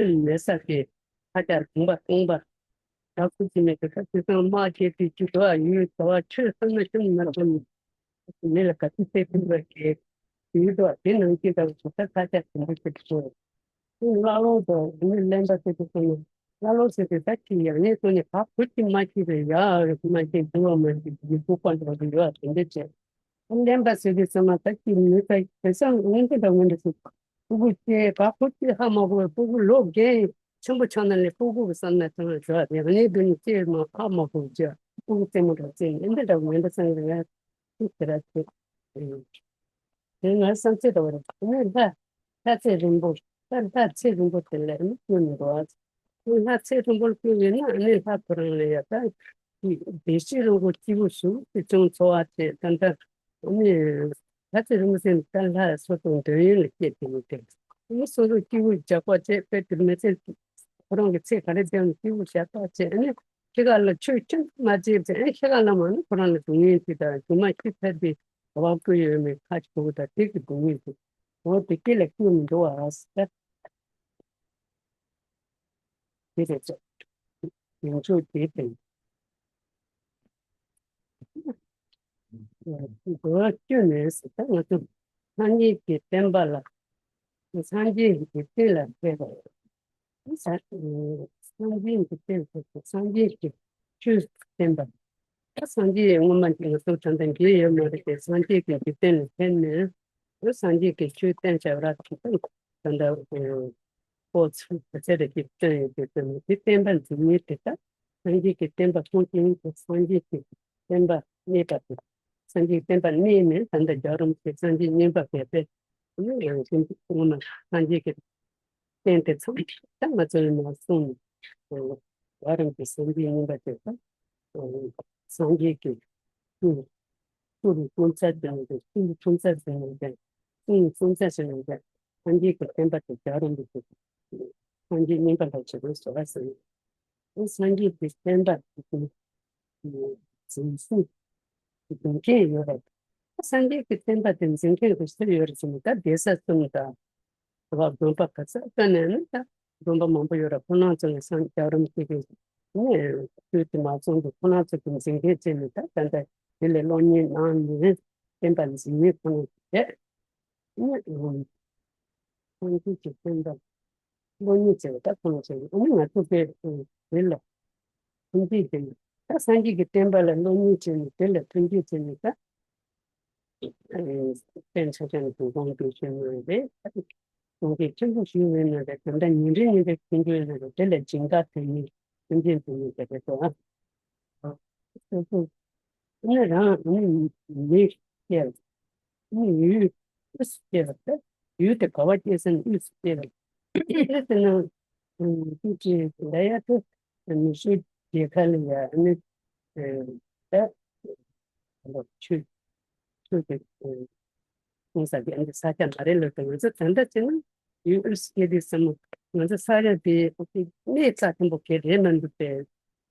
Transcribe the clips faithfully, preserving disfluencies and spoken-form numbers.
ཆོས་མེད་ས་གི་ཁ་ཆར་གོམ་པ་སྟོང་པ། ད་ཁུ་ཅི་མེད་ཀྱི་ཁ་ཅི་སང་དམག་བྱེད་དུས་ཀྱི་དུ་བ་ཡུལ་དུ་བ་ཆོས་བསམ་ན་ཅུང་མ་རག་པ་མི་ལ་ག་ཚོད་ཚད་ཐུབ་པ་གི་ཡུལ་དུ་བ་དེ་ནང་བཞིན་དུ་ད་ཁ་ཆར་གོམ་པ་ཆེ་ཆེ། ཀླ་ཀློ་དང་མི་གླེན་པ་ཟེར་དུས་སོང་ནས་ཀླ་ཀློ་ཟེར་དུས་ད་ཅི་ཡག་ཉེས་སོང་ནས་ག་ཁུ་ཅི་མ་ཤེས་པའི་ཡག་མ་ཤེས་འདུལ་བ་མ་ཤེས་ཡུལ་ཁུ་པ་འདྲ་བ་ཡོད་དེ་འདྲ་བྱས། གླེན་པ་ཟེར་དུས་ཚང་མ་ད་ཅི་མི་ཚ་དེ་སང་འོང་གི་འདྲ་འོང་འདྲ་ཟེར། སྤུ་གུ་སྐྱེས་ག་ཁོ་སྐྱེས་ཧ་མ་གོ་བའི་སྤུ་གུ་ལོ་རྒན་ཆེན་པོ་ཆགས་ན་ལས་སྤུ་གུ་གི་བསམ་ན་ཚང་མ་བྱ་ཡང་ནས་དུ་ནི་སྐྱེས་མ་ཧ་མ་གོ་བྱ་སྤུ་གུ་རྩེད་མོ་འདྲ་རྩེད་ནས་འདི་འདྲ་ངན་པ་སང་གི་ང་ཐུག་དེ་ར་ཚེ་དེ་ང་བསམ་ཚེ་འདྲ་བ་རེད། ཨ་ནི་ལྷ་ལྷ་ཚེ་རིང་པོ་ད་ལྷ་ཚེ་རིང་པོ་དེ་ལས་ནི་སྐྱོན་མི་འགྲོ་བ། ལྷ་ཚེ་རིང་པོར་སྐྱོན་ཡོད་ན་ཨ་ནི་ལྷ་ཁོ་རང་ལ་ཡ་ད་བདེ་སྐྱིད་རིན་པོ་ཆེ་བོ་ཞུ་དེ་ཅུང་འཚོ་བ་བྱེད་ད་ལྟ་ནི་ལྷ་ཚེ་རིང་པོ་ཟེར་ནས་ད་ལྷ་སོ་སོ་འདོད་ཡོན་ལ་སྐྱེས་ཏེ་མི་དེ་ནི་སོ་སོ་སྐྱེ་བོ་རྒྱགས་པ་བྱས་པས་དེ་མི་ཚེ་ཁོ་རང་གི་ཚེ་ག་རེ་བསྡད་ན་སྐྱེ་བོ་ཞབས་ཏོག་བྱས་ནས་ཁྱེད་ག་ལ་ཆོས་ཁྱོད་མ་བྱེད་ཟེར་ཨེ་ཁྱེད་ག་ལ་མ་ནི་ཁོ་རང་ལ་སྡུག་བསྔལ་ཅིག་དང་སྒྱུ་མ་ཤི་ཚར་དེ་བ་བཀོད་ཡོད་མེད་ཁ་ཅིག་གོ་གི་དང་དེ་གི་སྡུག་བསྔལ་ཅིག་འོ་དེ་སྐྱེ་ལ་སྐྱེ་མི་འགྲོ་བ་ཟེར། དེ་རེད་ཅེས། ཡོངས་གྲོལ་དེའི་སྟེང་། འགྲོ་བ་བཅུ་ནས་ད་ང་ཚོ་སངས་རྒྱས་ཀྱི་བསྟན་པ་ལ། སངས་རྒྱས་ཀྱི་བསྟན་ལ་ཕེབས་པ། སངས་རྒྱས་ཀྱི་བསྟན་ཕེབས་པ་སངས་རྒྱས་ཀྱི་ཆོས་བསྟན་པ། ད་སངས་རྒྱས་སྔོན་མ་ང་ཚོ་ད་ལྟ་འགྱོད་ཡོད་མ་རེད་དེ་སངས་རྒྱས་ཀྱི་འཇིག་རྟེན་ལ་ཕེབས་ནས། སངས་རྒྱས་ཀྱི་ཆོས་བསྟན་བྱ་བ་ར་ད་ལྟ་ཁོ་ཚོ་བོད་ཚུལ་དེ་ཚེ་རེ་གཅིག་བསྟན་ཡོད་དེ་དེ་ནི་དེ་བསྟན་པ་འཛིན་མི་དེ་དག་སངས་རྒྱས་ཀྱི་བསྟན་པ་ཁོང་ཅི་ཡིན་དེ་སངས་རྒྱས་ཀྱི་བསྟན་པ་གནས་པ་དེ་སངས་རྒྱས་བསྟན་པ་གནས་ནས་ད་ལྟ་རྒྱལ་བ་རིན་པོ་ཆེ་སངས་རྒྱས་བསྙེན་པ་བྱས་པས་ཡང་སེམས་ཀྱི་ངོ་མ་སངས་རྒྱས་ཀྱི་བསྟན་དེ་ཚང་མ་ད་ང་ཚོ་ཡིན་ན་གསུངས་ནས་རྒྱལ་བ་རིན་པོ་ཆེ་སངས་རྒྱས་བསྙེན་པ་བྱས་པ་སངས་རྒྱས་ཀྱི་སྐུ་ལ་སྐུ་ལ་སྐུ་ཚད་ཟིན་ནས་སྐུ་ལ་སྐུ་ཚད་ཟིན་ནས་སྐུ་ལ་སྐུ་ཚད་ཟིན་ནས། སངས་རྒྱས་ཀྱི་བསྟན་པ་དེ་རྒྱལ་བ་རིན་པོ་ཆེ་སངས་རྒྱས་བསྙེན་པ་ལ་བྱེད་པའི་བཟོ་བ་ཟེར། སངས་རྒྱས་ཀྱི་བསྟན་པ་དེ་འཛིན་ཤིང་འཛིན་མཁན་ཡོད་རེད། སངས་རྒྱས་ཀྱི་བསྟན་པ་དེ་འཛིན་མཁན་དེ་སུ་ཡོད་རེད་ཟེར་ན་ད་གདན་ས་གསུམ་དང་དེ་བ་དགོན་པ་ག་ས་ག་ནས་ནི་ད་དགོན་པ་མང་པོ་ཡོད་རེད། ཁོ་རང་ཚོ་ནི་སངས་རྒྱས་རིན་པོ་ཆེ་གི་ནས་དུས་དེ་མ་སོང་དུས་ཁོ་རང་ཚོ་གི་འཛིན་མཁན་བྱས་ནས་ད་ད་ལྟ་དེ་ལས་སློབ་གཉེར་གནང་ནས་བསྟན་པ་འཛིན་མཁན་ཁོ་རང་ཚོ་རེད། ཨ་ནི་སངས་རྒྱས་ཀྱི་བསྟན་པ་སློབ་གཉེར་བྱས་པ་ད་ཁོང་ཚོས་ཨ་ནི་ང་ཚོ་དེ་དེ་ལ་སངས་རྒྱས་དེ་ད་སངས་རྒྱས་ཀྱི་བསྟན་པ་ལ་སློབ་གཉེར་བྱས་ནས་དེ་ལ་མཐུན་འགྱུར་བྱས་ནས་ད་བསྟན་ཆ་ཆ་ནས་དུ་ཁོང་དུ་ཞུས་ནས་རེད། ཁོང་གིས་ཆེན་པོ་ཞུས་ནས་ནས་རེད། ད་ལྟ་ཉིན་རེ་ཉིན་རེ་མཐུན་འགྱུར་ནས་རེད། དེ་ལ་སྦྱིན་བདག་དོན་གཉེར་མཐུན་རྐྱེན་དོན་གཉེར་བྱས་པའི་ཐོག་ཨ། སོ་སོ། ཨ་ནི་རང་ཨ་ནི་མི་སྐྱེ། ཨ་ནི་ཡུལ་དབུས་སུ་སྐྱེ་བ་དེ་ཡུལ་དེ་ག་བ་སྐྱེ་ས་ནི་དབུས་སུ་སྐྱེ་བ། དེ་ཟེར་ན་ཨ་ནི་ཅི་ལ་ཡ་དེ་མི་ཤེས་རྒྱལ་ཁ་ལ་ཡ་ཨ་ནི་ད་ཆོས་ཆོས་དེ་གསུང་ས་དེ་ཨ་ནི་ས་ཆ་མ་རེད་ལ་དེ་ང་ཚོ་ད་ལྟ་བྱས་ན་ཡུལ་དབུས་སུ་སྐྱེ་དུས་ཙམ་ང་ཚོ་ས་ཆ་དེ་གནས་རྩ་ཆེན་པོ་གལ་རེད་མ་འདུག་པས།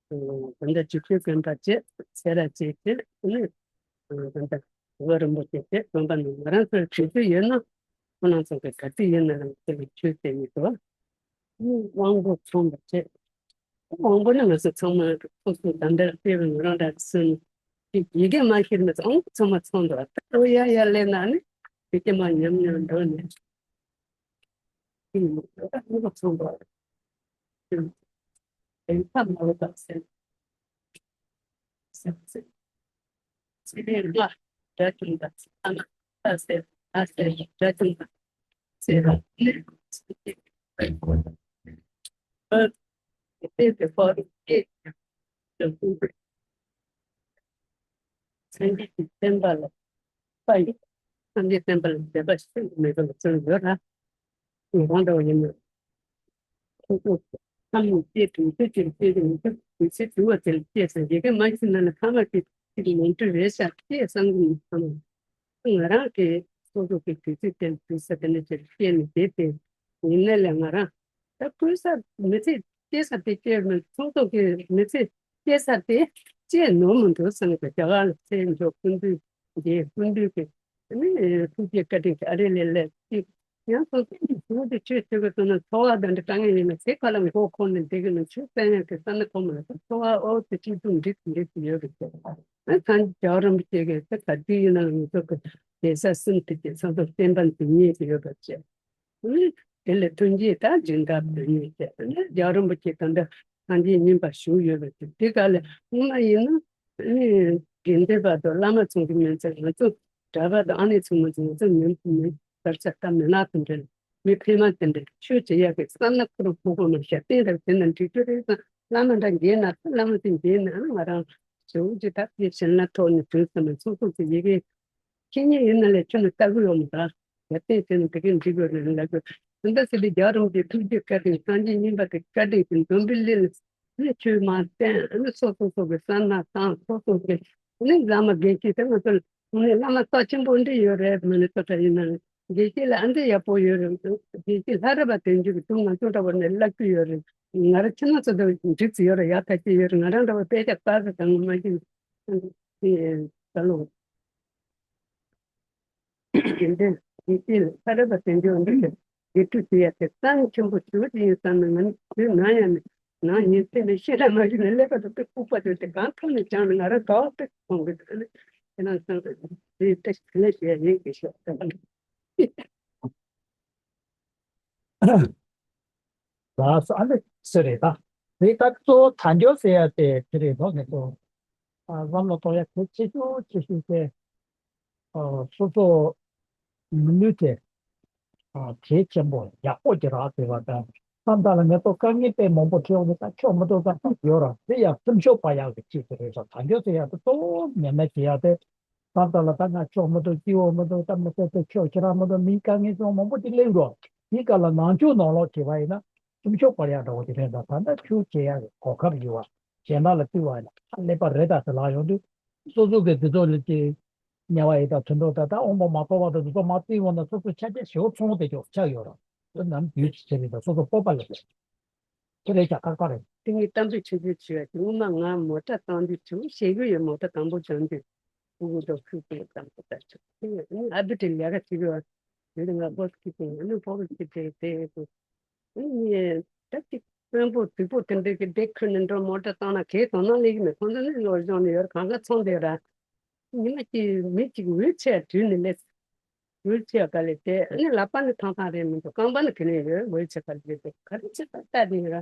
ད་ལྟ་ཇི་ཁྱོད་དགོན་པ་བྱས་སེ་ར་བྱས་ཏེ་ནི་ད་ལྟ་གོ་རིན་པོ་ཆེ་དེ་དགོན་པ་ནང་ང་རང་ཚོར་བྱེད་རྒྱུ་ཡོད་ན་ཁོ་རང་ཚོ་གི་ག་ཚོད་ཡོད་ན་རང་ཚོ་ལ་ཆོས་བྱེད་ཡོད་དོ། དབང་པོ་ཚང་བ་བྱས། དབང་པོ་ནི་ང་ཚོ་ཚང་མ་ཁོ་ཚོ་ད་ལྟ་སྤེལ་བའི་ང་རང་འདྲ་སོན་ཡི་གེ་མ་ཤེས་ན་དབང་པོ་ཚང་མ་ཚང་འདུག་ད་རོ་ཡ་ཡ་ལས་ན་ནི་ཡི་གེ་མ་ཉམས་ཉམས་འགྲོ་ནས། སངས་རྒྱས་ཀྱི་བསྟན་པ་ལ་དཔའ་ཡོད། སངས་རྒྱས་བསྟན་པ་ལ་དད་པ་ཤིན་ཏུ་མེད་པ་ལ་བརྩོན་ཡོད་ར། ངོ་བོ་འདྲ་བ་ཡིན་ན། ཁོ་ཚོ་ཐམས་ཅད་དུས་ཚོད་ཅིག་སྐྱེས་ཏེ་མི་ཚེ་དུས་ཚོད་དུས་བ་དེར་སྐྱེས་སོང་། ཡི་གེ་མ་ཤེས་ན་ནི་ཐ་མ་དེ་ཅིག་ནོར་འཁྲུལ་རེད་ཤག་ཅེས་བསམ་གྱི་མི་ཚང་མ། ང་རང་གིས་སོ་སོ་གི་དུས་ཚོད་དེར་དུས་ས་དེ་ནས་ཅིག་སྐྱེས་ནས་བསྡད་དེ་ཡིན་ན་ལས་ང་རང་ད་ཁོའི་ས་མི་ཚེ་སྐྱེལ་ས་དེ་སྐྱེལ་མི་ཚོགས་ཐོག་གི་མི་ཚེ་སྐྱེལ་ས་དེ་སྐྱེལ་ནོར་མི་འདུག་བསམ་གི་རྒྱ་གར་ལ་ཚེ་འཇོག་ཀུན་འདུས་འདི་ཀུན་འདུས་ཀྱི་ནི་ཐུགས་རྗེ་བཀའ་དྲིན་གྱིས་ཨ་རི་ལས་ལས་ཅིག་ ཡང་སོ་སོ་གི་གཟུགས་དེ་ཆོས་བྱེད་དགོས་སོང་ན་འཚོ་བ་དང་འདྲ་དཀའ་ངལ་ཡིན་ན་དེ་ག་ལ་མགོ་འཁོར་ནས་བསྡད་ཀྱི་ན་ཆོས་བཙལ་ཡང་དེ་ས་ན་གོ་མ་ལ་འཚོ་བ་ཨོ་དེ་གཅིག་ཏུ་འགྲིག་འགྲིག་ཏུ་ཡོད་རེད་ཟེར། ཨ་ཐང་རྒྱལ་བ་རིན་པོ་ཆེ་གིས་དེ་ག་དུས་ཡིན་ན་ང་ཚོ་གི་བསྡད་ས་གསུམ་དེ་གི་ས་ཐོབ་བསྟན་པ་འཛིན་ངེས་ཀྱི་ཡོད་པ་བྱས། དེ་ལས་ཐོན་སྐྱེད་དང་སྦྱིན་བདག་དོན་གཉེར་བྱས་ནས་རྒྱལ་བ་རིན་པོ་ཆེ་ད་ལྟ་སངས་རྒྱས་བསྙེན་པར་བཞུགས་ཡོད་པ་དེ་དེ་ག་ལས་སྔོན་མ་ཡིན་ན་ཨ་ནི་དགེ་འདུན་པ་དང་བླ་མ་ཚང་གི་མི་ཚེ་ང་ཚོ་གྲྭ་པ་དང་ཨ་ནེ་ཚང་མ་ཚོ་ང་ཚོ་མི་མི་བར་ཆད་ལྟ་མི་ནག་དེ་འདྲ་མི་ཕལ་མ་དེ་འདྲ་ཆོས་བྱེད་ཡག་གི་བསམ་ན་ཁོ་རང་ཕོག་པ་མ་ཤ་བསྟན་རབ་དེ་ན་འགྲིག་རྒྱུ་རེད་ཙང་བླ་མ་འདྲ་འགྱེལ་ན་བླ་མ་དེ་འགྱེལ་ན་ང་རང་ཞུ་རྒྱུ་ད་དེ་བྱིན་རླབས་ཐོག་ནས་དུས་ཙམ་ན་ཚོགས་གཙོ་ཚོ་ཡི་གེ་ཁྱེད་ཉིད་ཡིན་ན་ལས་ཁྱོད་ནི་ལྟ་གི་ཡོད་མ་རེད། ཡར་བརྟེན་བྱས་ནས་དེ་གའི་འགྲིག་དགོས་རེད་ལབ་དགོས། དེ་འདྲ་ཟེར་ཏེ་རྒྱལ་བ་རིན་པོ་ཆེའི་ཐུགས་རྗེ་བཀའ་དྲིན་སངས་རྒྱས་བསྙེན་པ་དེ་བཀའ་དྲིན་གྱིས་འཛམ་བུའི་གླིང་ལ་ནི་ཆོས་མ་བསྟན་ནི་སོ་སོ་སོ་གི་ས་ན་ཐང་སོ་སོ་གི་ནི་བླ་མ་དགེ་བཤེས་དེ་ང་ཚོ་ནི་བླ་མ་རྩ་ཆེན་པོ་འདི་ཡོད་རེད། མི་ནི་སོ་སོ་ཡིན་ན་དགེ་བཤེས་ལ་ཨ་འདི་ཡག་པོ་ཡོད་རེད། དགེ་བཤེས་ལྷ་རབ་པ་དོན་གཅོད་ཀྱི་དུས་ང་ཚོ་འདྲ་བ་ནས་བསླབ་རྒྱུ་ཡོད་རེད། ང་རང་ཁྱིམ་ན་ཚོ་འདྲ་བ་འགྲིག་ཙི་ཡོད་རེད། ཡག་ཐག་ཆོད་ཡོད་རེད། ང་རང་འདྲ་བ་དཔེ་ཆ་དཀར་ས་དང་མ་གི་དེ་ད་ལོ། དགེ་འདུན་དགེ་བཤེས་ལ་ས་རབ་པ་དོན་གཅོད་འདི་ལ་དགེ་ཕྲུག་བྱེད་ཡ་དེ་གཙང་ཆེན་པོ་ཞེ་པོ་ཅིག་ཡིན་བསམ་ནས་ང་ནི་དུས་ནམ་ཡང་ནས་ནང་ཉིན་མཚན་ནས་ཤེས་ར་མ་ཤེས་ནས་ཀླད་པ་དང་དེ་ལྐུགས་པ་དེ་དེ་གང་ཐོག་ནས་སྦྱངས་ནས་ང་རང་དགའ་བ་དཔེ་མཐོང་གི་འདུག་ཨ་ནི་ཁྱེད་རང་ཚང་མ་དེ་ལྟ་ཞིག་ལས་བྱེད་ཡ་ཡིན་གྱི་ཤོག་ལགས་སོ། ཨ་ནི་སུ་རེད་ད། དེ་ད་གཙོ་བོ་དལ་འབྱོར་ཟེར་ཡ་དེ་དེ་རེད་དོ་ངེད་ཚོ། ཨ་བསམ་བློ་གཏོང་ཡ་གལ་ཆེ་ཤོས་ཆེ་ཤོས་དེ་ཨ་སོ་སོ་མི་ལུས་དེ་ཨ་གལ་ཆེན་པོ་ཡག་པོ་ཅིག་རག་ཐུབ་པ་དང་། ད་ལྟ་ལ་ངེད་ཚོ་དཀའ་ངལ་དཔེ་མང་པོ་འཕྲད་ཡོང་གི་ད་ཆོག་མི་འདུག་ད་ཡོད་ར་དེ་ཡང་སེམས་ཤུགས་སྤར་ཡག་གི་ཆེད་དུ་རེད་ཤག་དལ་འབྱོར་ཟེར་ཡ་དེ་གཙོ་བོ་ཉམས་ལེན་བྱེད་ཡ་དེ། ད་ལྟ་ལ་ད་ང་ཆོག་མི་འདུག་སྐྱིད་པོ་མི་འདུག་ད་མི་ཚེ་དེ་ཆོག་ཁྱེད་རང་མི་འདུག་མིའི་དཀའ་ངལ་ཚོ་མང་པོ་ཅིག་སླེབས་འགྲོ། དེའི་སྐབས་ལ་ནང་ཆོས་ནང་ལོགས་བྱེད་པ་ཡིན་ན་སེམས་ཤུགས་སྤར་ཡག་འདྲ་བོ་ཅིག་རེད། ད་ད་ལྟ་ཆོས་བྱེད་ཡག་གི་གོ་སྐབས་ཡོད་པ་གཞན་དག་ལ་བརྩི་བ་ཡིན་ན་ཧ་ལས་པ་རེད། ད་དེ་ལགས་ཡོང་དུས་སོ་སོ་གི་དེ་ཚོ་ལ་ཅིག་དམྱལ་བ་ཡི་དྭགས་དུད་འགྲོ་ད་ལྟ་དབང་པོ་མ་རྟོགས་པ་དང་དེ་ཚོ་མ་བརྩིས་འོང་ན་སོ་སོ་ཆ་རྐྱེན་ཞེ་པོ་ཚང་བ་དེ་ཅོག་ཆགས་ཡོད་ར། དེ་ནམ་རྒྱུས་ཀྱི་ཆེད་རེད། ད་སོ་སོ་སྤོབས་པ་ལས་རེད། དེ་རེད་ཤག་ཁག་པ་རེད། དེ་ངས་གཏམ་དཔེ་ཆུང་ཆུང་བྱས་པ་དེ་སྔོན་མ་ང་མོ་ཊ་བཏང་དུས་དུས་ཤེས་ཀྱི་ཡོད། མོ་ཊ་དང་པོ་སྦྱོང་དུས་ཕྲུ་གུ་དང་ཕྲུ་གུ་དང་པོ་ལྟར་བྱུང་། དེ་ངས་ཨ་བི་དེ་ལས་ཀ་བྱེད་ཀྱི་ཡོད། དེ་ང་སྒོ་ཁྱི་དེ་ཨ་ནི་ཕོ་བ་ཁྱི་དེ་དེ་དེ་ངས་ད་ཅིག་དཔོན་པོ་དུས་པོ་དེ་འདྲ་གི་བདེ་ཁུལ་ནས་འགྲོ་མོ་ཊ་བཏང་ན་གས་དོ་སྣང་ལེགས་མེད་ཁོང་ཚོ་ནི་ལོ་སྦྱོང་ནས་ཡོད་གང་ག་ཚོང་དེ་ར། ཉི་མ་གཅིག་མི་གཅིག་ཝིལ་ཆེར་དྲུད་ནས་སླེབས། ཝིལ་ཆེར་ག་ལས་བསྡད། ཨ་ནི་ལག་པ་ནི་ཐང་ཐང་རེད་མི་འདུག་རྐང་པ་ནི་ག་ནས་ཡོད། ཝིལ་ཆེར་ག་ལས་བསྡད། ག་རེ་བྱེད་པ་ལྟ་དེ་ཡིན་ར།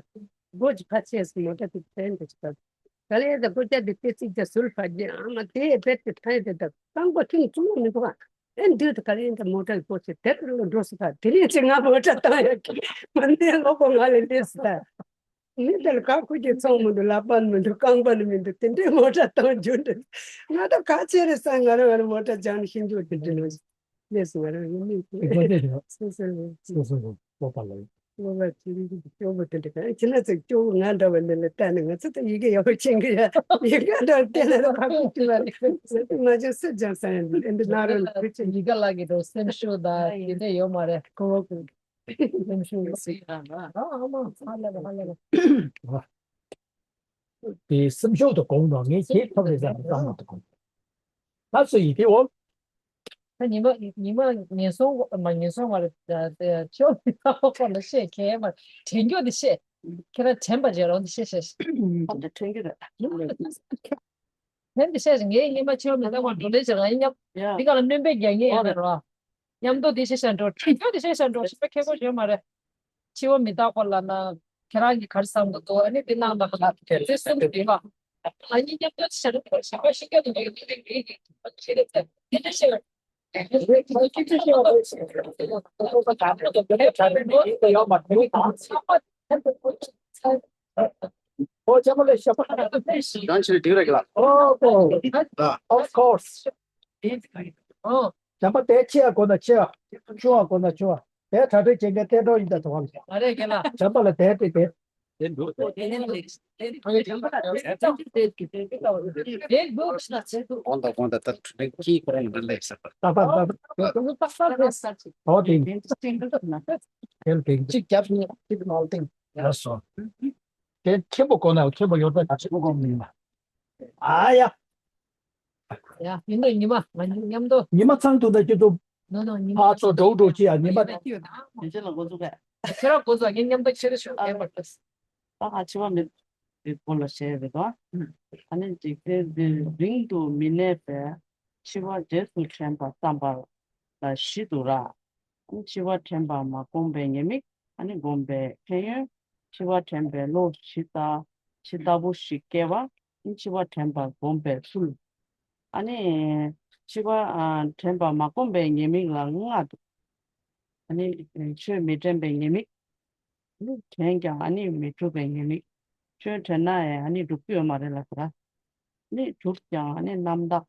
སྒོ་གཅིག་ཕར་ཕྱེས་སོང་། མོ་ཊ་དེ་བསྡད་འདུག་ཅིག་ག་ལས་ཡ་ད་སྒོ་རྒྱབ་དེ་ཏི་སི་རྒྱ་ཟུར་ཕར་རྒྱབ། ཨ་མ་དེ་རྦད་དེ་ཐང་དེ་ད་རྐང་པ་ཐུང་ཐུང་མི་འདུག་ཨ་ཨེ་འདུག་ད་ག་ལས་ཡིན་ད་མོ་ཊ་གི་སྒོ་ཕྱེ་དེ་ལ་འགྲོ་སོང་ད། དེ་ནས་ཅིག་ང་མོ་ཊ་བཏང་ཡ་གི་མ་ནས་ལོག་གོ་ང་ལས་སླེབས་སོང་ད། མི་དེ་ལ་ག་ཁུ་གྱི་ཚོང་མི་འདུག་ལག་པ་མི་འདུག་རྐང་པ་ནི་མི་འདུག་དེ་འདྲའི་མོ་ཊ་བཏང་རྒྱུ་འདི་ང་ད་ག་ཆེ་རེད་ས། ང་རང་ང་རང་མོ་ཊ་སྦྱངས་ནས་ཤིང་ཆུ་དེ་འདྲ་ནང་སླེབས་སོང་། ང་རང་ཡིན་མིན་དེ་སོ་སོ་རེད། སོ་སོ་རེད། སོ་སོ་རེད། སྤོབས་པ་ལ་ཡིན། སྤོབས་པ་ཅི་རིགས་སྐྱོ་པོ་དེ་འདྲ་གང་ཁྱེད་ན་ཚིག་སྐྱོ་པོ་ང་འདྲ་བ་འདི་ལ་ལྟ་ནས་ང་ཚོ་ད་ཡི་གེ་ཡག་པོ་མཁྱེན་གི་ཡ་ཡི་གེ་འདྲ་བ་བལྟས་ན་ད་ཕ་ཁུ་ཅི་བ་རེད། ང་ཅག་སུ་སྦྱངས་ས་ཡིན་འདི་ན་རོ་ལ་ཁུ་ཅི་ཡི་གེ་ལ་གི་འགྲོ་སེམས་ཤུགས་ད་དེ་འདྲ་ཡོད་མ་རེད། གོ་བ་གོ། སེམས་ཤུགས་ཡོད་སྲིད་ཡང་ན་ཨ་མ་ཧ་ལས་པ་ཧ་ལས་པ། དེ་སེམས་ཤུགས་དུ་གོང་དང་ངས་ཁྱེད་ཐོབ་རེད་ཟེར་ནས་བསམ་བློ་དུ་གོང་། ད་སུ་ཡིན་དེ་འོ། ད་ཉི་མ་ཉི་མ་ངན་སོང་མ་ངན་སོང་བ་རེད། ཆོ་མི་ཐོག་ཁོ་ལ་བཤད་མཁན་མ་དྲན་རྒྱུ་དེ་བཤད། ཁྱེད་རང་དྲན་པ་རྗེས་རང་དེ་བཤད་བཤད། ཁོ་ད་དྲན་རྒྱུ་རེད། དེ་འདི་ཤེས་ངའི་སྙེ་མ་ཆེ་བ་མི་ལྟ་བར་འགྲོ་ལེ་བྱེད་རང་ཡིན་སྙམ། ཡ། འདི་ག་ལ་སྣོན་པའི་རྒྱ་ངེས་ཡོད་ན་རོ། མཉམ་དུ་འདི་ཤེས་ཤ་འགྲོ་ཁྲིད་རྒྱུ་འདི་ཤེས་ཤ་འགྲོ་ཤི་པ་ཁེ་པོ་ཡོད་མ་རེད། འཆི་བ་མི་རྟག་པ་ལ་ན་ཁྱེད་རང་གིས་ག་རེ་བསམ་གི་འདུག་ཨ་ནི་འདི་གནང་དང་ལ་དེ་གསུམ་འདི་བ། ང་གཉིས་མཉམ་དུ་ཤ་རུ་ཤ་པ་ཤི་རྒྱུ་འདི་ཡོད་འདི་འདི་འདི་འདི་འདི་ཤེས། ཨོ་ཅག་མ་ལས་ཤ་པ། རང་ཆེ་བའི་དེང་ར་གི་ལ། ཨོ་ཨོ། Of course. ཨོ། ཅག་མ་དེ་ཆེ་ཡ་གོ་ན་ཆེ་ཡ། ཆུང་བ་གོ་ན་ཆུང་བ། དེ་གྲ་སྒྲིག་བྱེད་མཁན་གཏན་གྲོགས་ཡིན་ད་དུ་བ། ཨ་རེ་ག་ལ། ཅག་མ་ལ་དེ་དེ་དེ། དེ་འདུག་དེ་ནས་ལེགས། དེ་འདུག་དེ་འདུག་དེ་འདུག་དེ་འདུག་དེ་འདུག་དེ་འདུག་གོང་དང་གོང་དང་ད་དྲུག་ལྡན་གྱིས་ཁོ་རང་ལ་ལས་ས་པ། ད་པ་ད་པ། ཨོ་དེ། དེ་འདུག་དེ་འདུག་ན། དེ་འདུག་གཅིག་རྒྱབ་ནས་གཅིག་མ་ལ་སྟེང་། ཡ་སོ། དེ་མཁན་པོ་གོ་ན་མཁན་པོ་ཡོད་པ་ད་ཆེ་པོ་གོ་མིན་ན། ཨ་ཡ། ཡ་ཡིན་ད་ཉི་མ་ང་གཉིས་མཉམ་དུ། ཉི་མ་ཚང་དུ་ད་ཁྱོད་ཚོ་ ནོ་ནོ། ཉིན་ཕར་ཚུར་འགྲོ་འགྲོ་གྱིས་ཡ། ཉིན་པ། ཡིན་ཅི་ལ་འགོ་འཛུགས་པས། ཁྱེད་རང་འགོ་འཛུགས། ངས་མཉམ་དུ་ཁྱེར་ཤོག་ཨ་ཡིན་པར་ལྟོས། ད་ང་འཆི་བ་མེད་པའི་སྐོར་ལ་བཤད་རེད་དོ། ཨ་ནི་འཇིག་རྟེན་འདིར་རིང་དུ་མི་གནས་པས། འཆི་བ་རྗེས་སུ་དྲན་པ་བསམ་པ་ལ་བཞི་འདུག་ར། ཨ་ནི་འཆི་བ་དྲན་པ་མ་བསྒོམས་པའི་ཉེས་དམིགས། ཨ་ནི་བསྒོམས་པའི་ཕན་ཡོན། འཆི་བ་དྲན་པའི་བློ་ཇི་ལྟ་ཇི་ལྟ་བུ་ཞིག་སྐྱེ་བ། ཨ་ནི་འཆི་བ་དྲན་པ་བསྒོམས་པའི་ཚུལ། ཨ་ནི་འཆི་བ་ཨ་དྲན་པ་མ་བསྒོམས་པའི་ཉེས་དམིགས་ལ་ལྔ་འདུག་ཨ་ནི་ཆོས་མི་དྲན་པའི་ཉེས་དམིགས། ཨ་ནི་དྲན་ཀྱང་ཨ་ནི་མི་འགྲུབ་པའི་ཉེས་དམིགས། ཆོས་དྲན་ན་ཡང་ཨ་ནི་འགྲུབ་ཀྱི་ཡོད་མ་རེད་ལབ་ཟེར། ཨ་ནི་འགྲུབ་ཀྱང་ཨ་ནི་རྣམ་དག་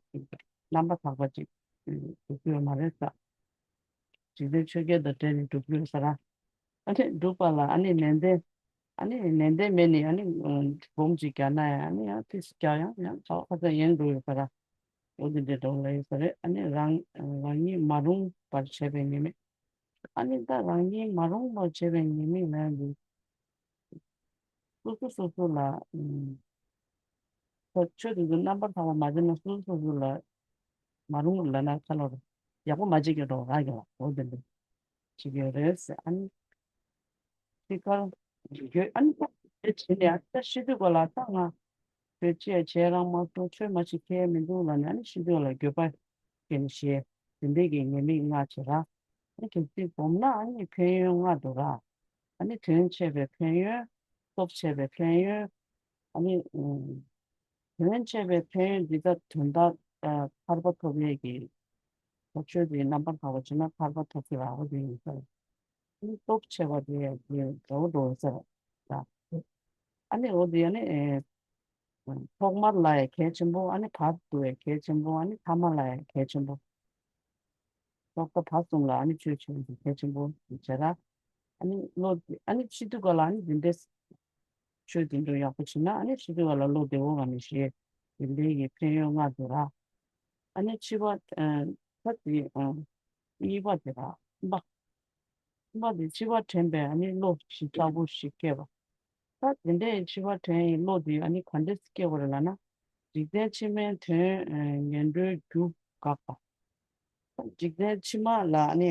རྣམ་པར་དག་པ་ཅིག་འགྲུབ་ཀྱི་ཡོད་མ་རེད་ཟེར། འཇིག་རྟེན་ཆོས་བརྒྱད་དང་བྲལ་ནས་འགྲུབ་ཀྱི་ཡོད་ཟེར། ཨ་ནི་འགྲུབ་པ་ལ་ཨ་ནི་ནན་ཏན། ཨ་ནི་ནན་ཏན་མེད་ནས་ཨ་ནི་སྦོམ་ཅིག་རྒྱག་ན་ཡང་ཨ་ནི་ཡང་ཏིས་རྒྱག་ཡང་ཡང་ག་བ་ཁ་ཚ་ཡན་འགྲོ་ཡོད་ཟེར། འོ་དེ་འདྲའི་འགྲོ་ལ་ཡོད་ཟེར། ཨ་ནི་རང་རང་ཉིད་མ་རུངས་པར་བྱས་པའི་ཉེས་དམིགས། ཨ་ནི་ད་རང་ཉིད་མ་རུངས་པར་བྱས་པའི་ཉེས་དམིགས་ལ་འདི། སོ་སོ་སོ་སོ་ལ། ཨུམ། ད་ཆོས་དེ་ཚོ་རྣམ་པར་དག་པ་མ་བྱས་ན་སོ་སོ་སོ་སོ་ལ་མ་རུང་ལབ་ན་ཁ་ལོ་རེད། ཡག་པོ་མ་བྱེད་ཀྱི་འགྲོ་རག་ཀྱི་ལ་འོ་དེ་འདྲ་བྱེད་ཀྱི་རེད་ཟེར། ཨ་ནི་ཤི་ཁར་འགྱོད། ཨ་ནི་ད་དེ་བྱས་ནས་ཨ་ནི་ད་ཤི་དུས་ག་ལ་ད་ང་ཆོས་ཅི་ཡང་བྱས་རང་མ་སོང་། ཆོས་མ་ཞིག་ཁེལ་མི་འདུག་ལབ་ནས་ཨ་ནི་ཤི་དུས་ག་ལ་འགྱོད་པ་སྐྱེ་ནས་ཤི། དེ་འདྲའི་གི་ཉེས་དམིགས་ལྔ་བྱེད་ར། ཨ་ནི་གལ་སྲིད་སྒོམ་ན་ཨ་ནི་ཕན་ཡོན་ལྔ་འདུག་ར། ཨ་ནི་དོན་ཆེ་བའི་ཕན་ཡོན། སྟོབས་ཆེ་བའི་ཕན་ཡོན། ཨ་ནི་ཨུམ། དོན་ཆེ་བའི་ཕན་ཡོན་འདི་དག་དོན་དག་ཨ་ཐར་པ་ཐོབ་ཡས་ཀྱི་ཐོབ་ཆོས་དེ་རྣམ་པར་དག་པ་བྱས་ན་ཐར་པ་ཐོབ་ཀྱི་རེད་པ། དེ་ཡིན་ཙང་ཨ་ནི་སྟོབས་ཆེ་བ་དེ་ཡང་དེ་འདྲ་བོ་འགྲོ་ཟེར་ད། ཨ་ནི་འོ་དེ་ཡང་ནི་ཨེ། ཐོག་མར་ལ་ཡང་གལ་ཆེན་པོ། ཨ་ནི་བར་དུ་ཡང་གལ་ཆེན་པོ། ཨ་ནི་ཐ་མ་ལ་ཡང་གལ་ཆེན་པོ། ཐོག་མཐའ་བར་གསུམ་ལ་ཨ་ནི་ཆོས་ཆེན་པོ་གལ་ཆེན་པོ་བྱེད་ར། ཨ་ནི་བློ་ཨ་ནི་ཤི་དུས་ག་ལ་ཨ་ནི་འདི་འདྲའི་ཆོས་འདི་འདྲ་ཡག་པོ་བྱེད་ན་ཨ་ནི་ཤི་དུས་ག་ལ་བློ་བདེ་བོ་ངང་ནས་ཤི། འདི་འདྲའི་གི་ཕན་ཡོན་ལྔ་འདུག་ར། ཨ་ནི་འཆི་བ་ཨ་ད་དེ་ཨ་གཉིས་པ་དེ་ར། པ། པ་དེ་འཆི་བ་དྲན་པའི་ཨ་ནི་བློ་ཇི་ལྟ་བུ་ཞིག་སྐྱེ་བ། ད་དེ་འདྲའི་འཆི་བ་དྲན་ཡི་བློ་དེ་ཨ་ནི་ག་འདྲས་སྐྱེ་བ་རེད་ལབ་ན། འཇིག་རྟེན་ཕྱི་མའི་དོན་ངན་འགྲོའི་རྒྱུ་དགག་པ། འཇིག་རྟེན་ཕྱི་མ་ལ་ཨ་ནི་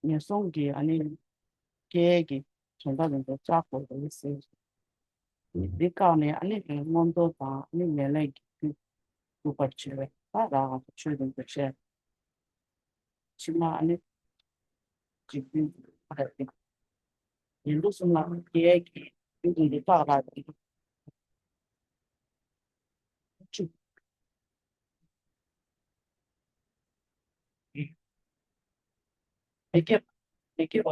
ངན་སོང་གི་ཨ་ནི་སྐྱེ་གི་དོན་དག་དེ་ཚོ་བཅག་དགོས་པ་ཡིན་ཟེར། འདི་བཀག་ནས་ཨ་ནི་མངོན་མཐོ་དང་ཨ་ནི་ངེས་ལེགས་ཀྱི་རྒྱུ་སྒྲུབ་པར་བྱེད་པས་ད་རང་ཆོས་དེ་ཚོ་བཤད། ཕྱི་མ་ཨ་ནི་འཇིག་རྟེན་ཕ་ར་ཏི། ཡིན་ལུགས་གསུམ་ལ་རྒྱས་ཀྱི་ཡུལ་དུ་འདི་དག་ལ་ཏི། བཅུ། མི་སྐྱེ་བ། མི་སྐྱེ་བ།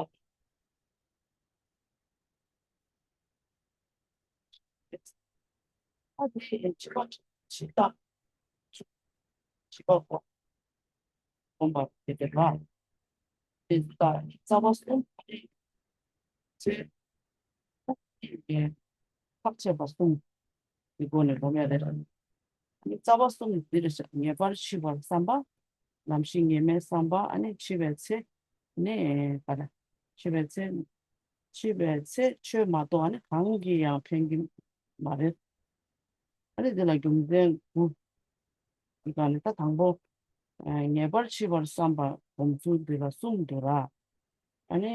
ཨ་དེ་འཆི་བ་འཆི་བདག་འཆི་བ་འོ། སྒོམ་པ་དེ་དེ་ལ། དེ་ལྟར་རྩ་བ་གསུམ་ཚེ་ཐག་ཆད་པ་གསུམ་གྱི་སྒོ་ནས་སྒོམ་ཡ་རེད། རྩ་བ་གསུམ་འདི་རེད་ཤག་ངེས་པར་འཆི་བར་བསམ་པ། ནམ་ཞིག་ངེས་མེད་བསམ་པ་ཨ་ནི་འཆི་བའི་ཚེ་ནས་ག་རེ། འཆི་བའི་ཚེ། འཆི་བའི་ཚེ་ཆོས་མ་གཏོགས་ཨ་ནི་གང་གིས་ཡང་ཕན་གྱི་མ་རེད། ཨ་ནི་དེ་ལ་རྒྱུ་མཚན་དགུ། དེ་ག་ནི་ད་དང་པོ། ཨ་ངེས་པར་འཆི་བར་བསམ་པ་སྒོམ་ཚུལ་འདི་ལ་གསུམ་འདུག་ར། ཨ་ནི་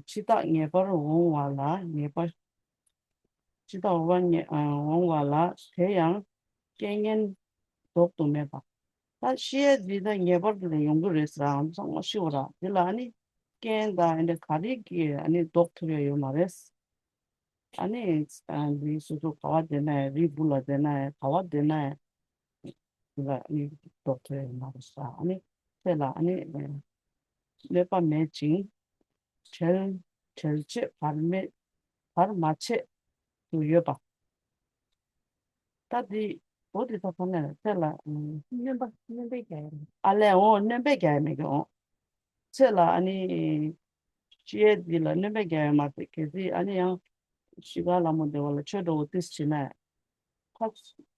འཆི་བདག་ངེས་པར་འོང་བ་ལ་ངེས་པར། འཆི་བདག་འོང་བ་ངེས་ཨ་འོང་བ་ལ་དེ་ཡང་རྐྱེན་ངན་ལྡོག་ཏུ་མེད་པ། ད་ཤི་ཡས་འདི་ད་ངེས་པར་དུ་ཡོང་གི་རེད་ཟེར་ར། ཚང་མ་ཤི་བ་ར། འདི་ལ་ཨ་ནི་རྐྱེན་དང་ཨ་ནི་ག་རེ་གིས་ཨ་ནི་ལྡོག་ཐུབ་ཡ་ཡོད་མ་རེད། ཨ་ནི་ཨ་འདི་སོ་སོ་ག་བ་བསྡད་ན་ཡང་རི་སྦུག་ལ་བསྡད་ན་ཡང་ག་བ་བསྡད་ན་ཡང་འདི་ལ་ཨ་ནི་ལྡོག་ཐུབ་ཡ་ཡོད་མ་རེད་ཟེར། ཨ་ནི་ཚེ་ལ་ཨ་ནི་གནོད་པ་མེད་ཅིང་བྲལ་བྲལ་བྱེད་བར་མེད་བར་མ་ཆད་དུ་ཡོད་པ། ད་འདི་འོ་འདི་ད་ག་ནས་ཚེ་ལ་ཨ་སྣོན་པ་སྣོན་པས་རྒྱག་ཡ་མེད། ཨ་ལས་འོ་སྣོན་པས་རྒྱག་ཡ་མེད་ཀྱི་འོ། ཚེ་ལ་ཨ་ནི་ཤི་ཡས་འདི་ལ་སྣོན་པས་རྒྱག་ཡ་མ་ཟད་གལ་སྲིད་ཨ་ནི་ཡང་ཤི་ཁར་ལ་མོ་བདེ་བ་ལ་ཆོས་འགྲོ་བོ་ཏིས་བྱེད་ན་ཁ་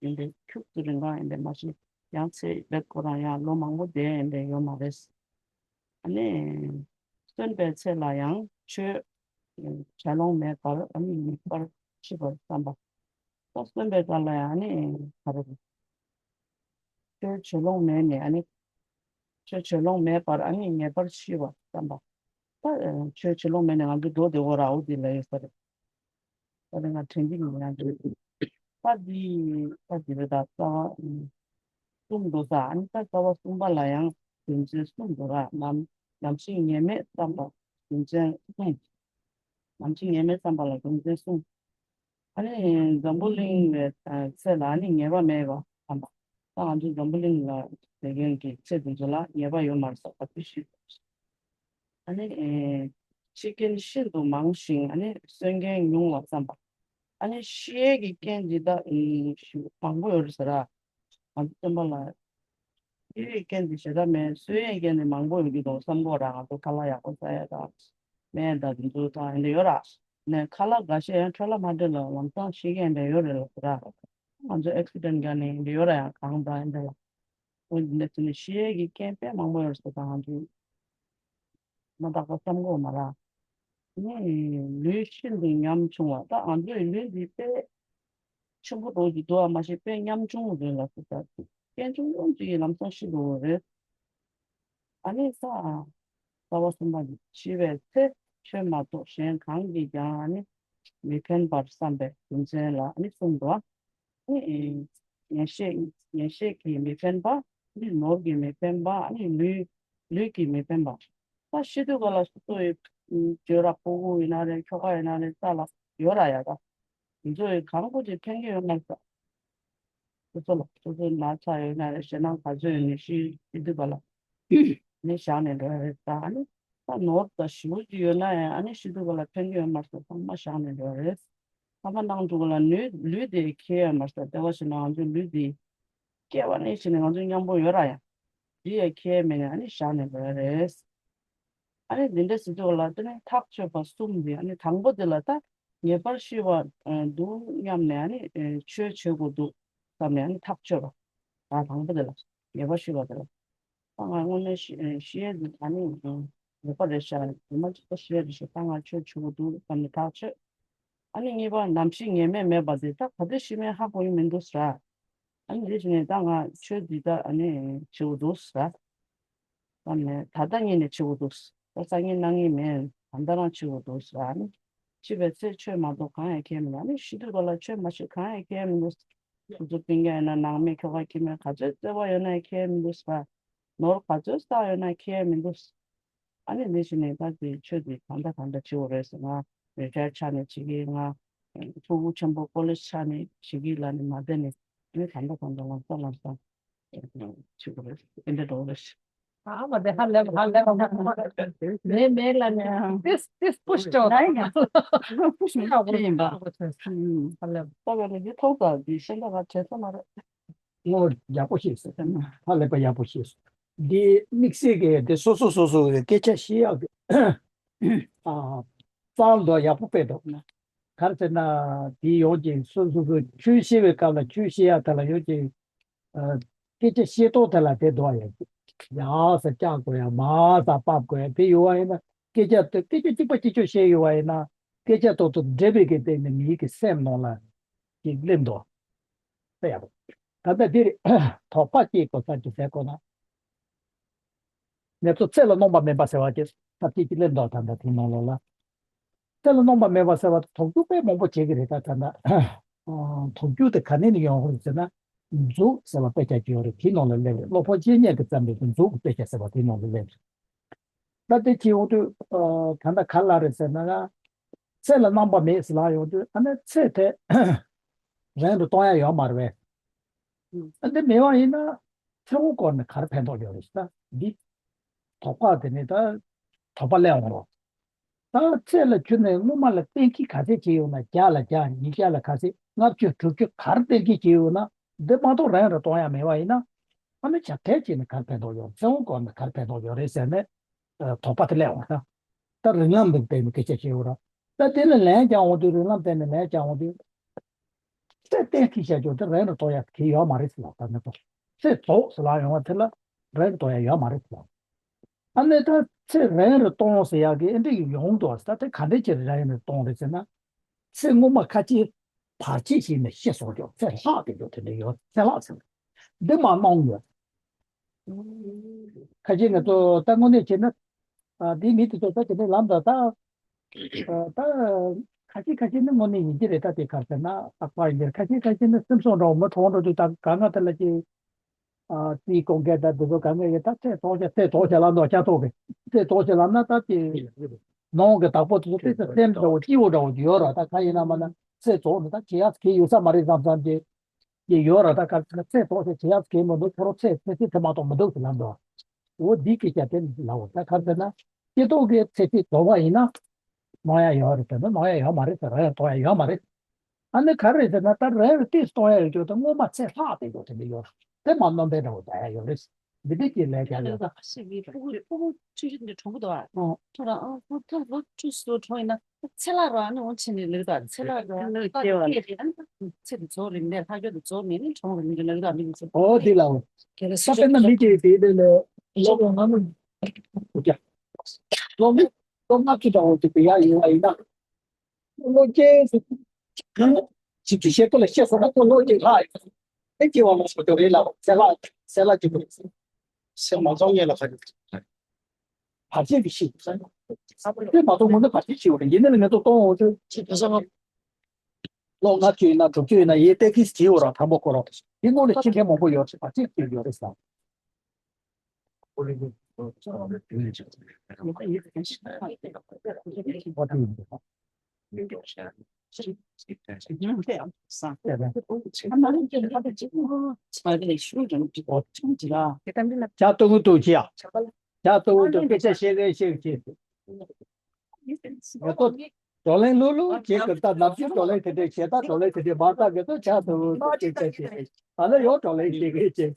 ཡིན་པས་ཁྱུག་ཏུ་རིང་གང་ཡིན་པས་མ་ཤི་ཡང་ཚེ་བེད་ཁོ་རང་ཡང་ལོ་མང་པོ་བསྡད་ཡིན་པས་ཡོད་མ་རེད། ཨ་ནི་གསོན་པའི་ཚེ་ལ་ཡང་ཆོས་བྱ་ལོང་མེད་པར་ཨ་ནི་ངེས་པར་འཆི་བར་བསམ་པ། ད་གསོན་པའི་སྐབས་ལ་ཡང་ཨ་ནི་ག་རེ་རེད། ཆོས་བྱ་ལོང་མེད་ནས་ཨ་ནི་ ཆོས་བྱེད་ལོང་མེད་པར་ཨ་ནི་ངེས་པར་ཤེས་པ་བསམ་པ། ད་ཆོས་བྱེད་ལོང་མེད་ནས་ང་ཚོ་འགྲོ་བདེ་བོ་ར་འོ་དེ་ལ་ཡོད་ས་རེད། ད་ནི་ང་དྲན་གྱི་མི་ཡང་འདུག་ད་འདི་ད་འདི་རེད། ད་རྩ་བ་གསུམ་འདུག་ས། ཨ་ནི་ད་རྩ་བ་གསུམ་པ་ལ་ཡང་རྒྱུ་མཚན་གསུམ་འདུག་ར། ནམ་ནམ་ཞིག་ངེས་མེད་བསམ་པ་རྒྱུ་མཚན་གསུམ། ནམ་ཞིག་ངེས་མེད་བསམ་པ་ལ་རྒྱུ་མཚན་གསུམ། ཨ་ནི་འཛམ་བུ་གླིང་བའི་ཚེ་ལ་ཨ་ནི་ངེས་པ་མེད་པ་བསམ་པ། ད་ང་ཚོ་འཛམ་བུ་གླིང་ལ་བསྡད་མཁན་གྱི་ཚེ་འདི་ཚོ་ལ་ངེས་པ་ཡོད་མ་རེད་ཟེར་བ་དེ་ཤེས་དགོས། ཨ་ནི་ཨེ་འཆི་མཁན་ཤིན་ཏུ་མང་ཞིང་ཨ་ནི་གསོན་མཁན་ཉུང་བ་བསམ་པ། ཨ་ནི་ཤི་ཡས་ཀྱི་རྐྱེན་འདི་དག་ཨེ་ཞུ་མང་པོ་ཡོད་རེད་ཟེར་ར། ང་ཚོ་སེམས་པ་ལ་ཤི་ཡས་རྐྱེན་འདི་ཞེ་དྲག་མེད། གསོན་ཡས་རྐྱེན་འདི་མང་པོ་ཡོད་ཀྱི་འདུག་བསམ་གོ་ར། ང་ཚོ་ཁ་ལག་ཡག་པོ་ཟ་ཡས་དང་སྨན་དང་དེ་ཚོ་དང་ཨེ་འདྲ་ཡོད་ར། ནས་ཁ་ལག་འགའ་ཤས་ཡང་འཕྲོ་བརླག་མ་འགྲོ་ལ་ལམ་སང་ཤི་མཁན་འདྲ་ཡོད་རེད་ལ་ཟེར་ར། ང་ཚོ་ཨེག་སི་ཌེན་འགའ་ནས་ཡོད་ར་ཡང་གང་དང་ཡིན་པ་ལ། འོན་ཏེ་ནས་ཤི་ཡས་ཀྱི་རྐྱེན་དཔེ་མང་པོ་ཡོད་ཟེར་དང་ང་ཚོས་མ་དག་པ་བསམ་དགོས་མ་ར། ནི་ལུས་ཤིན་ཏུ་ཉམ་ཆུང་བ། ད་ང་ཚོའི་ལུས་འདི་དཔེ་ཆེན་པོ་འགྲོ་གི་འདུག་བ་མ་གཞི་དཔེ་ཉམ་ཆུང་རེད་ལ་ཟེར་ད། རྐྱེན་ཆུང་ཆུང་ཅིག་གིས་ལམ་སང་ཤི་འགྲོ་གི་རེད། ཨ་ནི་ས་རྩ་བ་གསུམ་པ་འདི་འཆི་བའི་ཚེ་ཆོས་མ་གཏོགས་གཞན་གང་གིས་ཀྱང་ཨ་ནི་མི་ཕན་པར་བསམ་པའི་རྒྱུ་མཚན་ལ་ཨ་ནི་གསུམ་འདུག་ཨ་ནི་ཉན་བཤད་ཉན་བཤད་ཀྱིས་མི་ཕན་པ། ཨ་ནི་ནོར་གྱིས་མི་ཕན་པ། ཨ་ནི་ལུས་ལུས་ཀྱིས་མི་ཕན་པ། ད་ཤི་དུས་ག་ལ་སོ་སོ་ཡི་བྱོས་ར་ཕྲུ་གུ་ཡིན་ན་རེད། ཁྱོ་ག་ཡིན་ན་རེད། རྩ་ལ་ཡོད་ར་ཡ་ད། དེ་ཚོ་ཡི་གང་པོ་ཅིག་ཕན་གྱི་ཡོད་མ་རེད་ད། སོ་སོ་ལ་སོ་སོའི་ན་ཚ་ཡོད་ན་རེད། ཞེད་སྣང་ག་ཚོད་ཡོད་ནས་ཤི་ཤི་དུས་ག་ལ་ནས་བཞག་ནས་འགྲོ་ཡ་རེད་ད། ཨ་ནི་ད་ནོར་ད་ཞེ་པོ་ཅིག་ཡོད་ན་ཡང་ཨ་ནི་ཤི་དུས་ག་ལ་ཕན་གྱི་ཡོད་མ་རེད་ད། ཚང་མ་བཞག་ནས་འགྲོ་ཡ་རེད། ཐ་མ་ནང་དུ་ག་ལ་ནུས་ལུས་དེ་ཁེ་ཡོད་མ་རེད་ད། དེ་བ་ཞིག་ན་ང་ཚོའི་ལུས་དེ་སྐྱེ་བ་ནས་ཤི་ནས་ང་ཚོ་མཉམ་པོ་ཡོད་ར་ཡ། འདི་ཡ་ཁེ་མེད་ནས་ཨ་ནི་བཞག་ནས་འགྲོ་ཡ་རེད། ཨ་ནི་འདི་འདྲ་ཟེར་དུས་ལ་དེ་ནས་ཐག་ཆོད་པ་གསུམ་འདི། ཨ་ནི་དང་པོ་དེ་ལ་ད་ངེས་པར་ཤེས་པ་འདུག་སྙམ་ནས་ཨ་ནི་ཆོས་བྱེད་དགོས་འདུག་བསམ་ནས་ཨ་ནི་ཐག་ཆོད་པ། ད་དང་པོ་དེ་ལ་ངེས་པར་ཤེས་པ་དེ་ལ། ད་ང་དངོས་གནས་ཤེས་ཤེས་ཡས་འདི་ཨ་ནི་ངེས་པ་རེད་ཤག་ཉི་མ་གཅིག་པ་ཤེས་ཡས་རེད་ཤག་ད་ང་ཆོས་བྱེད་དགོས་འདུག་བསམ་ནས་ཐག་ཆོད། ཨ་ནི་གཉིས་པ་ནམ་ཤི་ངེས་མེད་མེད་པ་དེ་ད་ག་དུས་ཤི་མིན་ཧ་གོ་ཡི་མི་འདུག་ཟེར། ཨ་ནི་དེ་བྱས་ནས་ད་ང་ཆོས་འདི་ད་ཨ་ནི་བྱེད་དགོས་འདུག་ཟེར། ད་ནས་ད་ལྟ་ཉིད་ནས་བྱེད་དགོས་འདུག་ཟེར། ད་སང་ཉིན་གནངས་ཉིན་མེད། ད་ལྟ་རང་བྱེད་དགོས་འདུག་ཟེར། ཨ་ནི་འཆི་བའི་ཚེ་ཆོས་མ་གཏོགས་གང་ཡང་ཁེལ་མི་འདུག་ཨ་ནི་ཤི་དུས་ག་ལ་ཆོས་མ་བྱེད་གང་ཡང་ཁེལ་མི་འདུག་སོ་སོ་སྤུན་ཀྱག་ཡིན་ན་ནང་མི་ཁྱོ་ག་ཁྱིམ་མི་ག་ཚོད་བརྩེ་བ་ཡོད་ན་ཡང་ཁེལ་མི་འདུག་ཟེར། ནོར་ག་ཚོད་བསགས་ཡོད་ན་ཡང་ཁེལ་མི་འདུག་ཨ་ནི་འདི་བྱས་ནས་ད་དེ་ཆོས་འདི་གང་འདྲ་གང་འདྲ་བྱེད་དགོས་རེད་ཟེར། ང་རི་ཊ་ཡར་ཆགས་ནས་བྱེད་ཀྱི། ང་ཕྲུ་གུ་ཆེན་པོ་ཀོ་ལེཇ་ཆགས་ནས་བྱེད་ཀྱི་ལབ་ནས་མ་བསྡད་ནས་ཨ་ནི་གང་འདྲ་གང་འདྲ་ལམ་སང་ལམ་སང་བྱེད་དགོས་རེད། དེ་འདྲ་འགྲོ་གི་རེད། ཨ་མ་དེ་ཧ་ལས་པ་ཧ་ལས་པ་མེད་མེད་ལ་ནས་ཏིས་ཏིས་པུཤ་ཏོ་ལ་ཡིན་པ། ཧ་ལས་པ། ད་ག་ནས་འདི་ཐོག་ཙམ་འདི་ཤེས་ན་ང་བྲེལ་ས་མ་རེད། ངོ་ཡག་པོ་ཤེས་སོང་། ཧ་ལས་པ་ཡག་པོ་ཤེས་སོང་། འདི་དམིགས་བསལ་གྱི་དེ་སོ་སོ་སོ་སོ་གི་སྐད་ཆ་བཤད་ཡག་གི་ཨ་རྩ་བ་ཡག་པོ་སྤེལ་འདུག་ན། ག་རེ་ཟེར་ན་དེ་ཡོང་གི་སོ་སོ་སོ་ཆོས་བཤད་པའི་སྐབས་ལ་ཆོས་བཤད་ཡག་དེ་ལ་ཡོང་གི་ཨ་སྐད་ཆ་བཤད་སྟངས་དེ་ལ་དེ་འདུག་ཡ། ཡག་ས་བཅག་དགོས་ཡ། མ་ས་ཕབ་དགོས་ཡ་དེ་ཡོད་པ་ཡིན་ན། སྐད་ཆ་དེ་སྐད་ཆ་གཅིག་པ་གཅིག་ཆོད་བཤད་ཡོད་པ་ཡིན་ན་སྐད་ཆ་ཐོག་ཏུ་འགྲེལ་པའི་གི་སྟེང་ནས་མིའི་གི་སེམས་ནང་ལ་ཅིག་སླེབས་འདུག་ད་ཡག་པོ། ད་ལྟ་འདིར་དོགས་པ་སྐྱེ་དགོས་ས་ཅིག་ཟེར་དགོས་ན། ངེད་ཚོ་ཚེ་ལ་རྣམ་པ་མེད་པ་ཟེར་བ་ཅིག་ཐབས་ཤེས་ཅིག་སླེབས་འདུག་ད་ལྟ་དེའི་ནང་ལོགས་ལ། ཚེ་ལ་རྣམ་པ་མེད་པ་ཟེར་བ་དོགས་སྒྱུ་དཔེ་མང་པོ་བྱེད་ཀྱི་རེད། ད་ད་ལྟ་དོགས་སྒྱུ་དེ་ག་ནས་ནས་ཡོང་གི་རེད་ཟེར་ན། མཛུབ་ཟེར་བ་དཔེ་ཆ་ཅིག་ཡོད་རེད། དེའི་ནང་ལ་སླེབས་རེད། སློབ་དཔོན་ཆེ་གཉེར་གྱིས་བརྩམས་པའི་མཛུབ་ཀྱི་དཔེ་ཆ་ཟེར་བ་དེའི་ནང་ལ་སླེབས་རེད། ད་དེ་བྱེད་ཡོང་དུས་ཨ་ད་ལྟ་ག་ལ་རེད་ཟེར་ན། ཚེ་ལ་རྣམ་པ་མེད་ཟེར་ལབ་ཡོང་དུས་ཨ་ནི་ཚེ་དེ་རིང་དུ་གཏོང་ཡ་ཡོད་མ་རེད་པས། ཨ་འདི་མེད་པ་ཡིན་ན་ཚེ་འོང་སྐོར་ནས་ག་རེ་ཕན་ཐོགས་ཡོད་རེད་ཟེར་ན། འདི་དོགས་པ་དེ་ནི་ད་དོགས་པ་སླེབས་འོང་རོགས། ད་ཚེ་ལ་ཁྱོན་ནས་སྔོན་མ་ལ་གཏན་འཁེལ་ག་ཚད་བྱས་ཡོད་ན། བརྒྱ་ལ་བརྒྱ། ཉིས་བརྒྱ་ལ་ག་ཚད། ལྔ་བཅུ་དྲུག་ཅུ་ག་རེ་གཏན་འཁེལ་བྱས་ཡོད་ན། འདི་མ་གཏོགས་རང་རང་གཏོང་ཡ་མེད་པ་ཡིན་ན། ཨ་ནི་བྱ་གལ་ཆེ་ན་ག་རེ་ཕན་ཐོགས་ཡོད། ཚེ་འོང་སྐོར་ནས་ག་རེ་ཕན་ཐོགས་ཡོད་རེད་ཟེར་ནས་དོགས་པ་དེ་སླེབས་འོང་ད། ད་རིགས་ལམ་འདི་བལྟས་ནས་སྐད་ཆ་བཤད་ཡོད་ར། ད་དེ་ལ་ལན་རྒྱག་འོང་དུས་རིགས་ལམ་བལྟས་ནས་ལན་རྒྱག་འོང་དུས། ཚེ་གཏན་འཁེལ་བྱ་རྒྱུ་དེ་རང་རང་གཏོང་ཡ་གི་ཡོད་མ་རེད་ཟེར་ལ། ད་ནི་ཚེ་རྫོགས་ཟེར་ལ་ཡོང་བ་དེ་ལ་རང་རང་གཏོང་ཡ་ཡོད་མ་རེད་ཟེར་ལ། ཨ་ནི་ད་ཚེ་རང་རང་གཏོང་ཟེར་ཡག་གི་ཨེ་འདྲ་ཡོང་འདུག་ཟེར། ད་དེ་ག་འདྲ་ཅིག་རང་རང་གཏོང་རེད་ཟེར་ན། ཚེ་སྔོན་མ་ཁ་ཅིག་བར་ཆད་བྱས་ནས་ཤི་སོང་རྒྱུ། ཚེ་ལྷག་གི་རྒྱུ་དེ་འདྲ་ཡོད། ཚེ་ལྷག་ཟེར་འདི་མ་གནང་ཡོད། ཁ་ཅིག་ང་ཚོ་ད་དངོས་གནས་བྱས་ན། ཨ། འདིའི་མི་དེ་ཚོ་ད་དེ་ནས་ལམ་ད་ད། ཨ། ད་ཁ་ཤས་ཁ་ཤས་ནི་དངོས་གནས་ཡིན་གྱི་རེད། ད་དེ་ག་རེ་ཟེར་ན་ལྷག་པར་ཡིན་གྱི་རེད། ཁ་ཤས་ཁ་ཤས་ནི་སེམས་སྲོག་འདྲ་བོ་མི་གྲོངས་འགྲོ་དུས་ད་ག་ང་དེ་ལ་ཅིག་ཨ། རྩིས་སྐོང་མཁན་དང་འདི་ཚོ་ག་ངས་ཡིན་ད་ཚེ་ཐོག་ཆ་ཚེ་ཐོག་ཆ་ལ་ནོ་ཆ་ཐོག་གི་ཚེ་ཐོག་ཆ་ལ་ན་ད་དེ་ནང་གི་བདག་པོ་དེ་ཚོ་དེ་ཚེ་སེམས་འདྲ་བོ་སྐྱིད་པོ་འདྲ་བོ་ཡོད་ར། ད་ག་ཡིན་ན་མ་ན་ཚེ་ཐོག་ནི་ད་བྱེད་ཡག་གི་ཡོད་ས་མ་རེད་བསམ་བསམ་གྱི་ཡོད་ར། ད་ག་ཚེ་ཐོག་ཆ་བྱེད་ཡག་གི་མི་འདུག་ཁོ་རང་ཚེ་ཚེ་ཚེ་ཚེ་མ་གཏོགས་མི་འདུག་ཟེར་ལབ་འདུག་འོ་འདི་སྐད་ཆ་དེ་ལབ་འོ། ད་ག་ཟེར་ན་སྐྱེ་ཐོག་གི་ཚེ་ཚེ་ཐོག་པ་ཡིན་ན་ནོར་ཡ་ཡོད་རེད་ཟེར་ན་ནོར་ཡ་ཡོད་མ་རེད་ཟེར་ར་ཡ་ཐོག་ཡ་ཡོད་མ་རེད། ཨ་ནི་ག་རེ་ཟེར་ན་ད་རེ་རེ་ཏིས་གཏོང་ཡ་ཡོད་ཀྱོག་ད་སྔོན་མ་ཚེ་ལྷག་དེ་ཀྱོག་དེ་འདྲ་ཡོད་རེད། དེ་མ་རྣམ་པའི་འདྲ་བོ་ད་ཡ་ཡོད་རེད། འདི་འདྲ་གྱི་ལས་ཀྱང་ཡོད། ད་ཤི་བའི་ཕྲུ་གུ་ཕྲུ་གུ་ཆུང་ཆུང་འདི་གྲོང་པོ་དོ། ཨོ། ཁྱོད་རང་ཨ་ཁོ་ད་ལོ་བཅུ་སུ་གྲོངས་ཡིན་ན་ཚེ་ལྷག་རོ། ཨ་ནི་འོང་ཕྱིན་ནས་ལུག་དང་ཚེ་ལྷག་རོ། ལུག་སྐྱེ་བ་ལ་ཚེ་དེ་རྫོགས་རིམ་ནས་ལྷག་སྐྱོ་དེ་རྫོགས་མེད་ནི་གྲོངས་རིམ་གྱི་ལུག་དང་མི་ཚེ། ཨོ་དེ་ལ་འོ། ད་དཔེར་ན་མི་དེ་དེ་ལས་ལོ་ལོ་ལྔ་མོ་ལོ་ལྔ་ལོ་ལྔ་ཁྱི་དང་འོ་དེ་བེ་ཡ་ཡིན་བ་ཡིན་ན། བློ་སྐྱེས་སུ། ཅིག་ཅིག་བཤད་ཁོ་ལ་བཤད་སོང་ན་ཁོ་བློ་སྐྱེས་ལྷག་ཡོད། ཨེ་སྐྱེ་བ་མ་སོང་དོ་རེད་ལ་སེ་ལ་སེ་ལ་ཅིག་སེ་མ་ཚོང་ངེས་ལ་ཁ་ཅིག་བར་ཆད་ཀྱི་ཤི། དེ་མ་གཏོགས་མུ་ནི་བར་ཆད་ཤི་བ་རེད། ཡིན་ནའི་ལ་ངེས་ཏོག་གཏོང་འོང་ཚོད་ཅིག་བྱས་སོང་ན། ལོ་ལྔ་བཅུ་ཡིན་ན་དྲུག་ཅུ་ཡིན་ན་ཡེ་ཏེ་ཁིས་བྱེད་འོ་ར་དང་པོ་ཁོ་ར་དེ་སྔོན་ལ་ཁྱི་ཁན་མང་པོ་ཡོད་ཚེ་བར་ཆད་ཀྱི་ཡོད་རེད་ས། ཇ་ཏུང་ཏུ་ཅི་ཡ། ཇ་ཏུང་ཏུ་སྐད་ཆ་བཤད་རེ་བཤད་ཀྱི། ང་ཚོ་བགྲོ་གླེང་ལྷུག་ལྷུག་བྱེད་དགོས། ད་ནམ་རྒྱུན་བགྲོ་གླེང་དེ་འདྲས་བྱེད། ད་བགྲོ་གླེང་དེ་འདྲས་མ་བཏང་གི་ཚོ་ཇ་ཏུང་ཏུ་སྐད་ཆ་བཤད་རེ། ད་ལ་ཡོད་བགྲོ་གླེང་བྱེད་ཀྱི་བྱེད།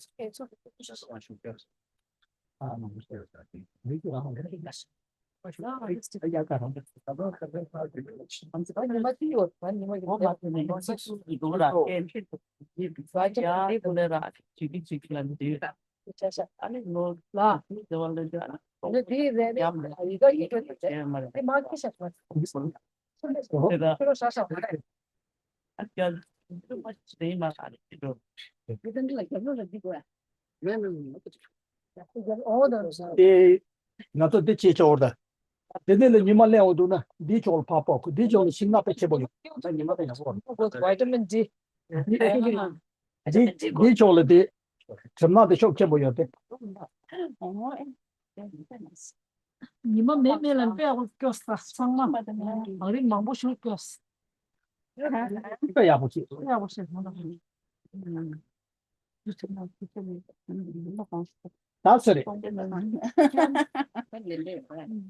དེ་ང་ཚོ་འདི་བྱེད་ཆོག་ད། དེ་ནས་ལ་ཉི་མ་ལེན་འོ་འདུག་ན་འདིའི་ཕྱོགས་ལ་ཕར་ཕོག་འདིའི་ཕྱོགས་ལ་ཤིང་ནགས་དཔེ་ཆེན་པོ་ཡོད། Vitamin D། འདིའི་འདིའི་ཕྱོགས་ལ་དེ་གྲིབ་ནག་དེ་ཤུགས་ཆེན་པོ་ཡོད་དེ། ཉི་མ་མེད་མེད་ལ་དཔེ་ཡག་པོ་སྐྱོ་ས་ཚང་མ་མང་རིགས་མང་པོ་ཞིག་སྐྱོ་ས། དཔེ་ཡག་པོ་བྱེད། དཔེ་ཡག་པོ་བྱེད། ད་སུ་རེད།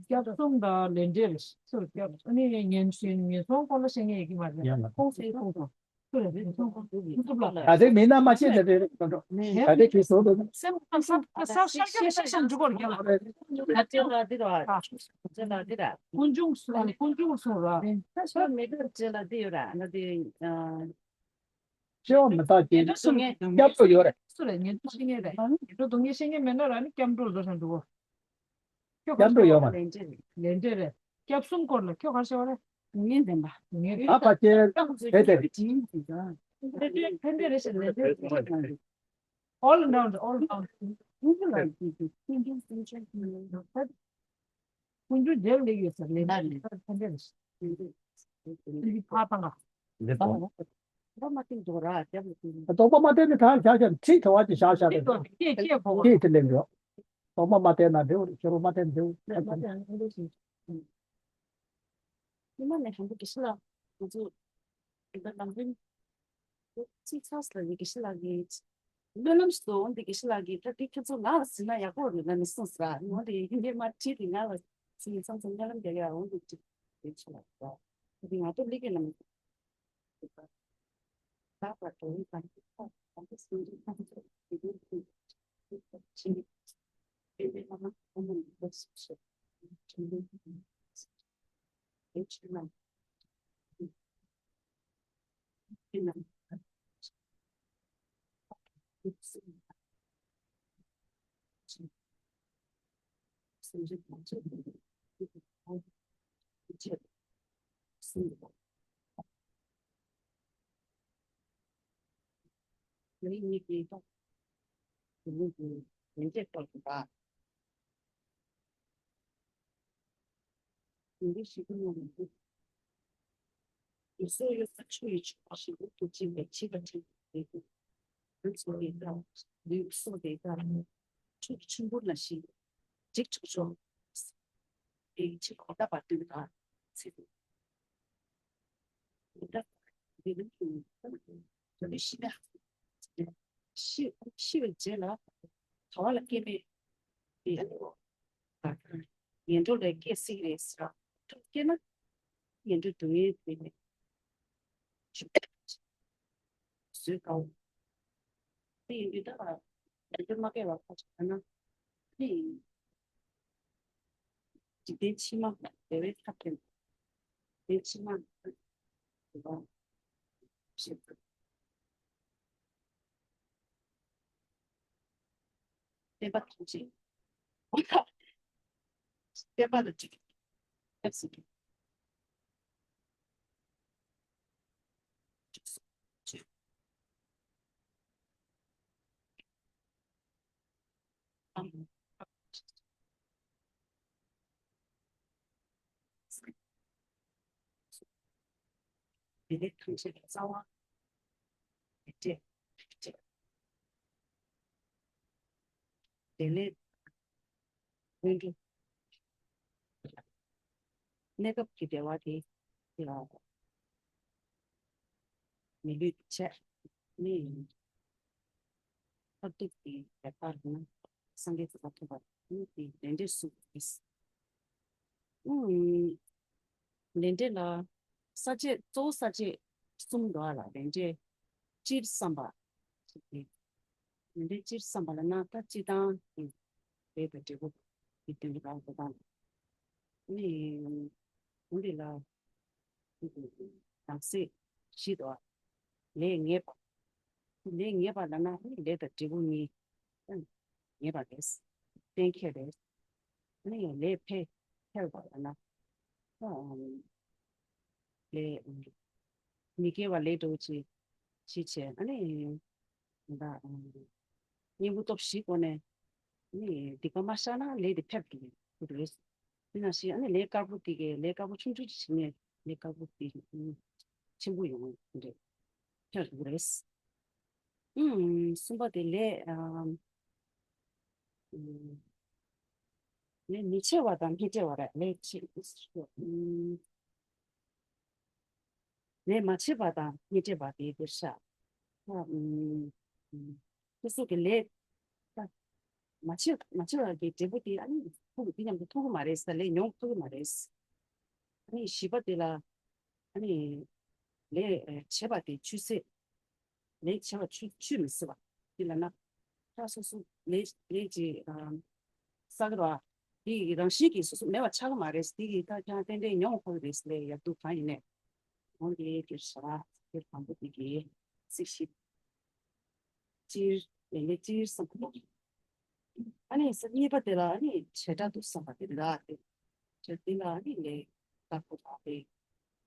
སྐྱབས་གསུམ་དང་ལས་འབྲེལ་སུ་རེད། སྐྱབས་ཨ་ནི་ངན་ངན་སོང་སྐོར་ལ་བཤད་མཁན་ཡོད་ཀྱི་མ་རེད། ཡང་ན་ཁོང་ཚོའི་ཁོང་ཚོ་སུ་རེད། ངན་སོང་སྐོར་ཐུབ་ལ། ད་ལྟའི་མི་སྣ་མ་ཤེས་ནས་རེད། ད་ལྟའི་དུས་སུ་རེད། སེམས་ཁམས་སེམས་ཁམས་ཤར་ཤར་ཤར་ཤར་འཇུག་གོ་རྒྱ་ལ། ད་ལྟའི་ལ་འདི་ར། ད་ལྟའི་ལ་འདི་ར། ཀུན་འབྱུང་སུ་ར་ནི་ཀུན་འབྱུང་སུ་ར། ད་ལྟ་མི་འདུག་ཅེས་ལ་འདི་ཡོད་ར་ན་འདི། སྐྱེ་བ་མི་རྟག་ཅིང་སྐྱབས་སུ་ཡོད་རེད། སུ་རེད། ངན་སྡུག་ཤེས་མཁན་རེད། ངན་སྡུག་སྡུག་བསྔལ་ཤེས་མཁན་མེད་ན་ར་ནི་སྐྱབས་འགྲོ་ལ་འགྲོ་བཞིན་འདུག་གོ། ཁྱོད་ག་སྐྱབས་འགྲོ་ཡོད་མ་རེད། ལས་འབྲས་རེད། སྐྱབས་གསུམ་སྐོར་ལ་ཁྱོད་ག་རེ་བཤད་པ་རེད། སྡུག་བསྔལ་བདེན་པ། སྡུག་བསྔལ་ད་ཕལ་ཆེར་དེ་དེ་རེད། ཕན་འབྲས་རེད་ཟེར་ལས་འབྲས་རེད། All around, all around. ཀུན་འབྱུང་ལ་ཀུན་འབྱུང་ཀུན་འབྱུང་ཀུན་འབྱུང་ཀུན་འབྱུང་། ཀུན་འབྱུང་འབྲེལ་ལེགས་ཡོད་ཟེར་ལེགས་ལེགས་ཕན་འབྲས་རེད། ཀུན་འབྱུང་ཕར་བཏང་ང་། འདི་དང་། རྡོག་མ་བཏིང་འགྲོ་ར་རྒྱབ་ལ་བཏིང་། རྡོག་པ་མ་བཏིང་ནི་ད་བཞག་བཞག་ཁྲིད་ཐོ་བ་ཅིག་བཞག་བཞག་རེད། ཁྲིད་ཐོ་ཁྲིད་ཐོ་བ་ཁྲིད་དེ་ལེན་འགྲོ། རྡོག་པ་མ་བཏིང་ན་འདྲེའུ་རེད། ཤོ་རོ་མ་བཏིང་འདྲེའུ། རྡོག་མ་བཏིང་ན་འདྲེའུ་ཞིག་ཉི་མ་ནས་ཧམ་པ་དགེ་བཤེས་ལགས་ང་ཚོ་འདི་ལ་ནང་དོན་ཚིག་ཚགས་ལ་ནི་དགེ་བཤེས་ལགས་ཀྱིས་སྨོན་ལམ་ཞིག་འདུག་འོན་ཏེ་དགེ་བཤེས་ལགས་ཀྱིས་ད་འདི་ཁྱེད་ཚོ་ང་ལ་ཟིན་ན་ཡག་པོ་རེད་ལབ་ནས་གསུངས་ཟེར། འོན་ཏེ་ངས་མར་བྲིས་ཏེ་ང་ལ་ཟིན་ནས་མཚམས་མཚམས་སྨོན་ལམ་རྒྱག་ཡ་འོན་ཏེ་ཅིག་དགེ་བཤེས་ལགས་ད་འདི་ང་ཚོ་ལི་ཀའི་ལམ། ཡོན་ཏན་སྤར་དགོས་པ། ཡོན་ཏན་ཞིག་ཏུ་སྣང་བ་དེ། ཡུལ་སོགས་གཡོ་ས་ཆུ་ཡི་ཆུ་བ་ཞིག་ཏུ་ཅི་བས་ཕྱི་པ་ཁྲིད་པའི་ལུགས་སོགས་དེ་དག་ལུགས་སོགས་དེ་དག་ཆུ་ཆུ་འབུར་ལ་ཞིག་འཇིག་ཆོག་ཆོག་པའི་ཕྱིར་གོ་ད་པ་དུས་དང་ཚེ་དུ། གོ་ད་པ་དུས་ལུགས་དུ་དོན་ཤི་ན། ཤི་ཤི་བའི་རྗེས་ལ་དལ་བ་ལ་སྐྱེ་མེད་པའི་ངན་འགྲོ་ལས་སྐྱེ་སྲིད་རེད་ཟེར། སྐྱེ་ན་ངན་འགྲོའི་སྡུག་བསྔལ་དེ་ནི་བཟོད་དཀའོ། དེ་ཡིན་དུས་ད་ངན་འགྲོ་མ་སྐྱེ་བར་ཁ་ཆགས་ན་དེ་ཡིན། འཇིག་རྟེན་ཕྱི་མ་བདེ་བའི་ཐབས་དེ། འཇིག་རྟེན་ཕྱི་མ་བདེ་བ་ཞེས་པ། བསྟན་པ་ཐམས་ཅད། བསྟན་པ་ལ་འཇིགས། སྐྱབས་སུ་འགྲོ། དེ་ནས་ཐམས་ཅད་ལ་རྩ་བ། དེ་འདྲས། དེ་ནས་སྔོན་འགྲོ། གནས་སྐབས་ཀྱི་བདེ་བ་དེ་ལ་མི་ལུས་བཅས་ནི། མཐར་ཐུག་གི་བདེ་བ་ལ་སངས་རྒྱས་ཀྱི་གོ་ཐོབ་པ་ནི་དེ་ལས་འབྲས་གསུམ་ཡིན། ཨུམ། ལས་འབྲས་ལ་ས་བཅད་གཙོ་བོ་ས་བཅད་གསུམ་འདུག་ཨ་ལ། ལས་འབྲས་སྤྱིར་བསམ་པ། ལས་འབྲས་སྤྱིར་བསམ་པ་ལ་ན་ད་སྤྱིར་བཏང་གི་ལས་དང་འབྲས་བུ་གི་དོན་དུ་རང་དུ་བཏང་། ནི་འོན་ཏེ་ལ་ནང་གསེས་བཞི་འདུག་ཨ། ལས་ངེས་པ། ལས་ངེས་པ་ལ་ན་ནི་ལས་དང་འབྲས་བུ་གཉིས་ངེས་པ་རེད། གཏན་འཁེལ་རེད། ནི་ལས་འཕེལ་འཕེལ་བ་ལ་ན། ལས་མི་དགེ་བ་ལས་འགྲོ་ཅི་ཅི་བྱས་ཨ་ནི་ད་གཉེན་པོ་སྟོབས་བཞིའི་སྒོ་ནས་ནི་སྡིག་པ་མ་བཤགས་ན་ལས་དེ་འཕེལ་གྱི་རེད། དེ་ནང་བཞིན་ཨ་ནི་ལས་དཀར་པོ་དེ་གས་ལས་དཀར་པོ་ཆུང་ཆུང་ཅིག་བྱས་ནས་ལས་དཀར་པོ་དེ་ཆེན་པོ་ཡོང་གི་རེད། འཕེལ་གྱི་རེད། ཨུམ། གསུམ་པ་དེ་ལས། ཨམ། ཨུམ། ལས་མི་བྱེད་པ་དང་སྙིང་བྲལ་བ་རེད། ལས་བྱེད། ཨུམ། ལས་མ་བྱེད་པ་དང་སྙིང་བྲལ་བ་དེ་དེར་བཞག་ཨུམ། ཨུམ། སོ་སོ་གི་ལས། མ་བྱེད་མ་བྱེད་པ་གི་འབྲས་བུ་དེ་ཨ་ནི་ཐུག་དེ་མཉམ་དུ་ཐུག་གི་མ་རེད་ཟེར། ལས་མྱོང་ཐུབ་ཀྱི་མ་རེད། ཨ་ནི་བཞི་པ་དེ་ལ་ཨ་ནི་ལས་བྱེད་པ་དེ་ཆུད་ཟོས། ལས་བྱེད་པ་ཆུད་ཆུད་མི་ཟེར་བ། དེ་ལ་ན། ད་སོ་སོ་ལས་ལས་ཀྱི་ཨ་བསགས་ར། དེ་ཡི་རང་བཞིན་གྱིས་སོ་སོ་མེད་པ་ཆགས་ཀྱི་མ་རེད། དེ་གི་ད་ཀྱང་ཏན་ཏན་མྱོང་ཐུབ་རེད། ལས་ཡག་སྡུག་གང་ཡིན་ནས། འོན་ཏེ་དེ་བྱ་བ་དེ་དང་པོ་དེ་གི་ཚིག་བཞི། སྤྱིར་ལས་འབྲས་སྤྱིར་བསམ་པ། ཨ་ནི་ས་གཉིས་པ་དེ་ལ་ཨ་ནི་བྱེ་བྲག་ཏུ་བསམ་པ་དེ་རེད་ལ། དེ་བྱེ་བྲག་དེ་ལ་ཨ་ནི་ལས་དཀར་པོ་དང་ལས་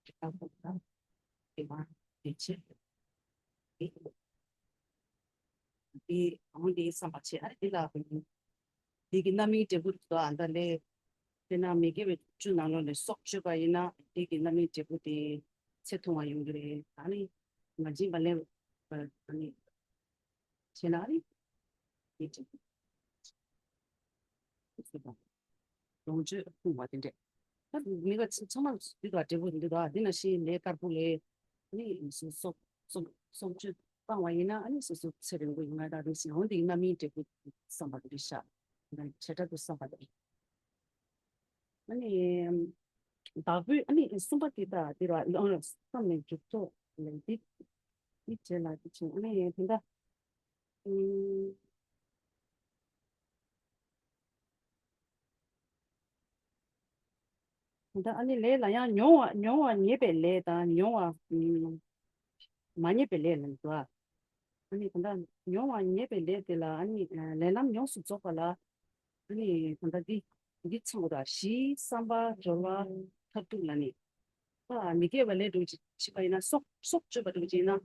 དཀར་པོ་དང་དེ་མ་དེ་བྱེད་དེ་དེ་འོང་དེ་བསམ་པ་བྱེད། ཨ་ནི་དེ་ལ་དེ་གི་རྣམ་སྨིན་འབྲས་བུ་དེ་ཚོ་ཨ་ད་ལས་དེ་ན་མི་དགེ་བའི་བཅུ་ནང་ལོགས་ནས་སྲོག་གཅོད་པ་ཡིན་ན་དེ་གི་རྣམ་སྨིན་འབྲས་བུ་དེ་ཚེ་ཐུང་བ་ཡོང་གི་རེད། ཨ་ནི་མ་བྱིན་པ་ལེན་པ་ཨ་ནི། བྱས་ན་ཨ་ནི་ཡིད་ཀྱི་ལོངས་སྤྱོད་སྤོང་བ་དེ་འདྲས། ད་མི་ག་ཚང་མ་འདི་དང་འབྲས་བུ་འདི་དང་འདི་ན་ཤི་ལས་དཀར་པོ་ལས་ནི་སོ་སོ་སོ་སོ་སྤྱོད་སྤང་བ་ཡིན་ན་ཨ་ནི་སོ་སོ་ཚེ་རིང་པོ་ཡོང་ང་དང་རིང་ཞིང་འོན་ཏེ་རྣམ་སྨིན་འབྲས་བུ་བསམ་པ་འདི་ཤ་བྱེ་བྲག་ཏུ་བསམ་པ་དང་། ཨ་ནི་བདག་པོའི་ཨ་ནི་གསུམ་པ་དེ་དག་དེ་ར་བསམ་ནས་འཇུག་ཐོག་ལས་འདི་འདི་བྱས་ལ་འདི་བྱུང་ཨ་ནི་དེ་འདྲ། ཨུམ། ད་ཨ་ནི་ལས་ལ་ཡང་མྱོང་བ་མྱོང་བ་ཉེས་པའི་ལས་དང་མྱོང་བ་ཨུམ་མ་ཉེས་པའི་ལས་ལ་འདུ་བ། ཨ་ནི་ད་ལྟ་མྱོང་བ་ཉེས་པའི་ལས་དེ་ལ་ཨ་ནི་ལས་ལམ་ཡོངས་སུ་རྫོགས་པ་ལ་ཨ་ནི་ད་ལྟ་འདི་འདི་ཚང་བ་དང་གཞིའི་བསམ་པ་སྦྱོར་བ་མཐར་ཐུག་ལ་ནི། ད་མི་དགེ་བ་ལས་འགྲོ་ཅིག་བྱེད་པ་ཡིན་ན་སྲོག་སྲོག་གཅོད་པ་འགྲོ་ཅིག་ཡིན་ན་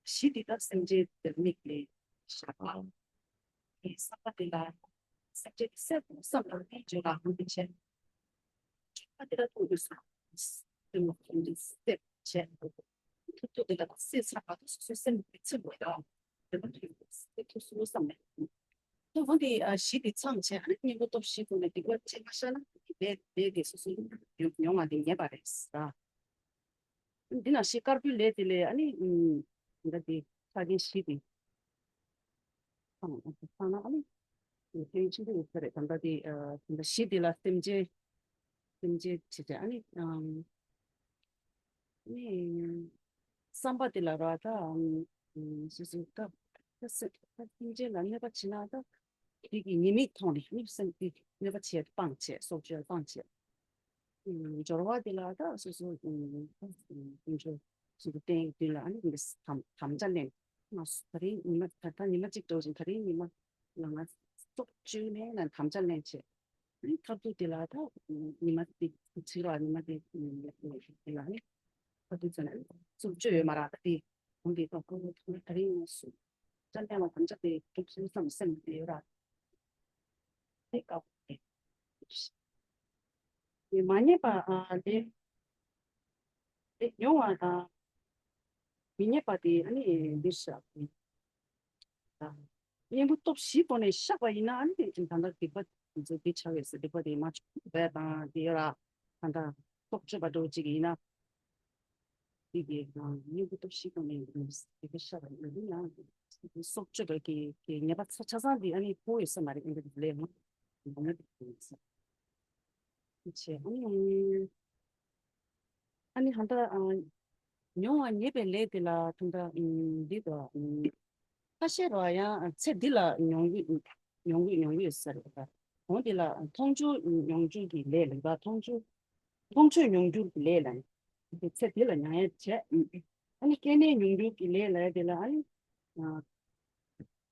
གཞི་འདི་དག་སེམས་ཅན་དེར་དམིགས་ནས་བཞག་པ། དེའི་བསམ་པ་དེ་ལ་ སེམས་ཅན་དེ་སེལ་དགོས་བསམ་བློ་ནས་བརྗོད་ལ་འོང་དུ་བྱས། ཨ་དེ་ལ་ཐུག་དུས་སུ་སེམས་མ་ཁོང་དུ་སེམས་བྱས། ཐུག་ཐུག་དེ་ལ་སེམས་ས་ག་དུས་སུ་སེམས་མི་ཚིམ་པ་དང་། དེ་ལ་ཐུག་སེམས་ཐུག་སུ་བསམ་མེད། ད་འོན་ཏེ་ཨ་གཞི་དེ་ཚང་བྱས། ཨ་ནི་གཉེན་པོ་སྟོབས་བཞི་ཐོག་ནས་སྡིག་པ་ཅན་མ་བཤགས་ན་ལས་ལས་དེ་སོ་སོ་ཡོང་ཡོང་བ་དེ་ཉེས་པ་རེད་ཟེར། འདི་ན་ཞིག་དཀར་པོའི་ལས་དེ་ལས་ཨ་ནི་ཨུམ་ད་དེ་ཆ་རྐྱེན་བཞི་དེ་ཚང་ཚང་ན་ཨ་ནི་དེ་ཆེན་པོ་ཡོད་ས་རེད། ད་ལྟ་དེ་ཨ་ད་ལྟ་བཞི་དེ་ལ་སེམས་ཅན་སེམས་ཅན་བྱེད་ཅེས་ཨ་ནི་ཨམ་ནི་བསམ་པ་དེ་ལ་ར་ད་ཨམ་སོ་སོ་ད་ད་སེམས་ད་སེམས་ཅན་ལ་གནོད་པ་བྱེད་ན་ད། དེ་གི་ཉེས་དམིགས་མཐོང་ནས་ནི་སེམས་དེ་གནོད་པ་བྱེད་སྤང་བྱེད་སྲོག་གཅོད་སྤང་བྱེད། ཨུམ་སྦྱོར་བ་དེ་ལ་ད་སོ་སོ་ཨུམ་ཀུན་སྤྱོད་སོ་སོ་བསྟན་དུས་ལ་ཨ་ནི་འདི་དམ་དམ་བཅའ་ལེན། ང་ད་རིང་ཉི་མ་ད་ད་ཉི་མ་གཅིག་འགྲོ་བཞིན་ད་རིང་ཉི་མ་ལ་ང་སྲོག་གཅོད་མེད་ལ་དམ་བཅའ་ལེན་བྱེད། ཨ་ནི་མཐར་ཐུག་དེ་ལ་ད་ཉི་མ་དེ་ཚིག་ལ་ཉི་མ་དེ་དེ་ལ་ནི་མཐར་ཐུག་ཚོ་ནས་སྲོག་གཅོད་ཡོད་མ་རེད། ད་དེ་འོན་ཏེ་ད་ཁོ་བོ་ད་རིང་ངོ་སོ་ཅན་ལྡན་ལ་དམ་བཅའ་དེ་སྒྲུབ་ཚུལ་ཙམ་སེམས་དེ་ཡོད་ར། དེ་དཀའ་བོ་རེད། དེ་མ་ཉེས་པ་ཨ་ལས་དེ་མྱོང་བ་དང་མི་ཉེས་པ་དེ་ཨ་ནི་འདིར་བཞག་གཉེན་པོ་སྟོབས་བཞིའི་སྒོ་ནས་བཤགས་པ་ཡིན་ན་ཨ་ནི་ད་ལྟ་སྡིག་པ་དེ་ཚོ་དེ་བྱ་བའི་སྡིག་པ་དེ་མ་བྱུང་བས་དང་དེ་ཡོད་ར། ད་ལྟ་སྲོག་གཅོད་པ་འདྲ་བོ་ཅིག་ཡིན་ན། དེ་གའི་སྙིང་པོ་སྟོབས་བཞི་སྒོ་ནས་དེ་ག་ཤར་བ་ཡིན་ན་ཡང་སྲོག་གཅོད་པའི་གི་གི་ཉེས་པ་ཆ་ཆ་ཚང་དེ་ཨ་ནི་ཕོ་ཡོད་ས་མ་རེད། ཨེ་འདྲ་ལས་ཡང་ཡང་དེ་ཡིན་ས་བྱས། ཨ་ནི་ཨ་ནི་ཧ་ད་མྱོང་བ་ཉེས་པའི་ལས་དེ་ལ་ད་ལྟ་འདི་དང་ཁ་ཤས་རོ་ཡང་ཚེ་འདི་ལ་མྱོང་གི་མྱོང་གི་མྱོང་གི་ཡོད་ས་རེད་པ། འོ་དེ་ལ་མཐོང་ཆོས་མྱོང་འགྱུར་གྱི་ལས་ལ་ཡིན་པ། མཐོང་ཆོས་མཐོང་ཆོས་མྱོང་འགྱུར་གྱི་ལས་ལ་ཡིན། དེ་ཚེ་འདི་ལ་མྱོང་ཡ་བྱས། ཨ་ནི་སྐྱེ་གནས་མྱོང་འགྱུར་གྱི་ལས་ལ་ཡ་དེ་ལ་ཨ་ནི་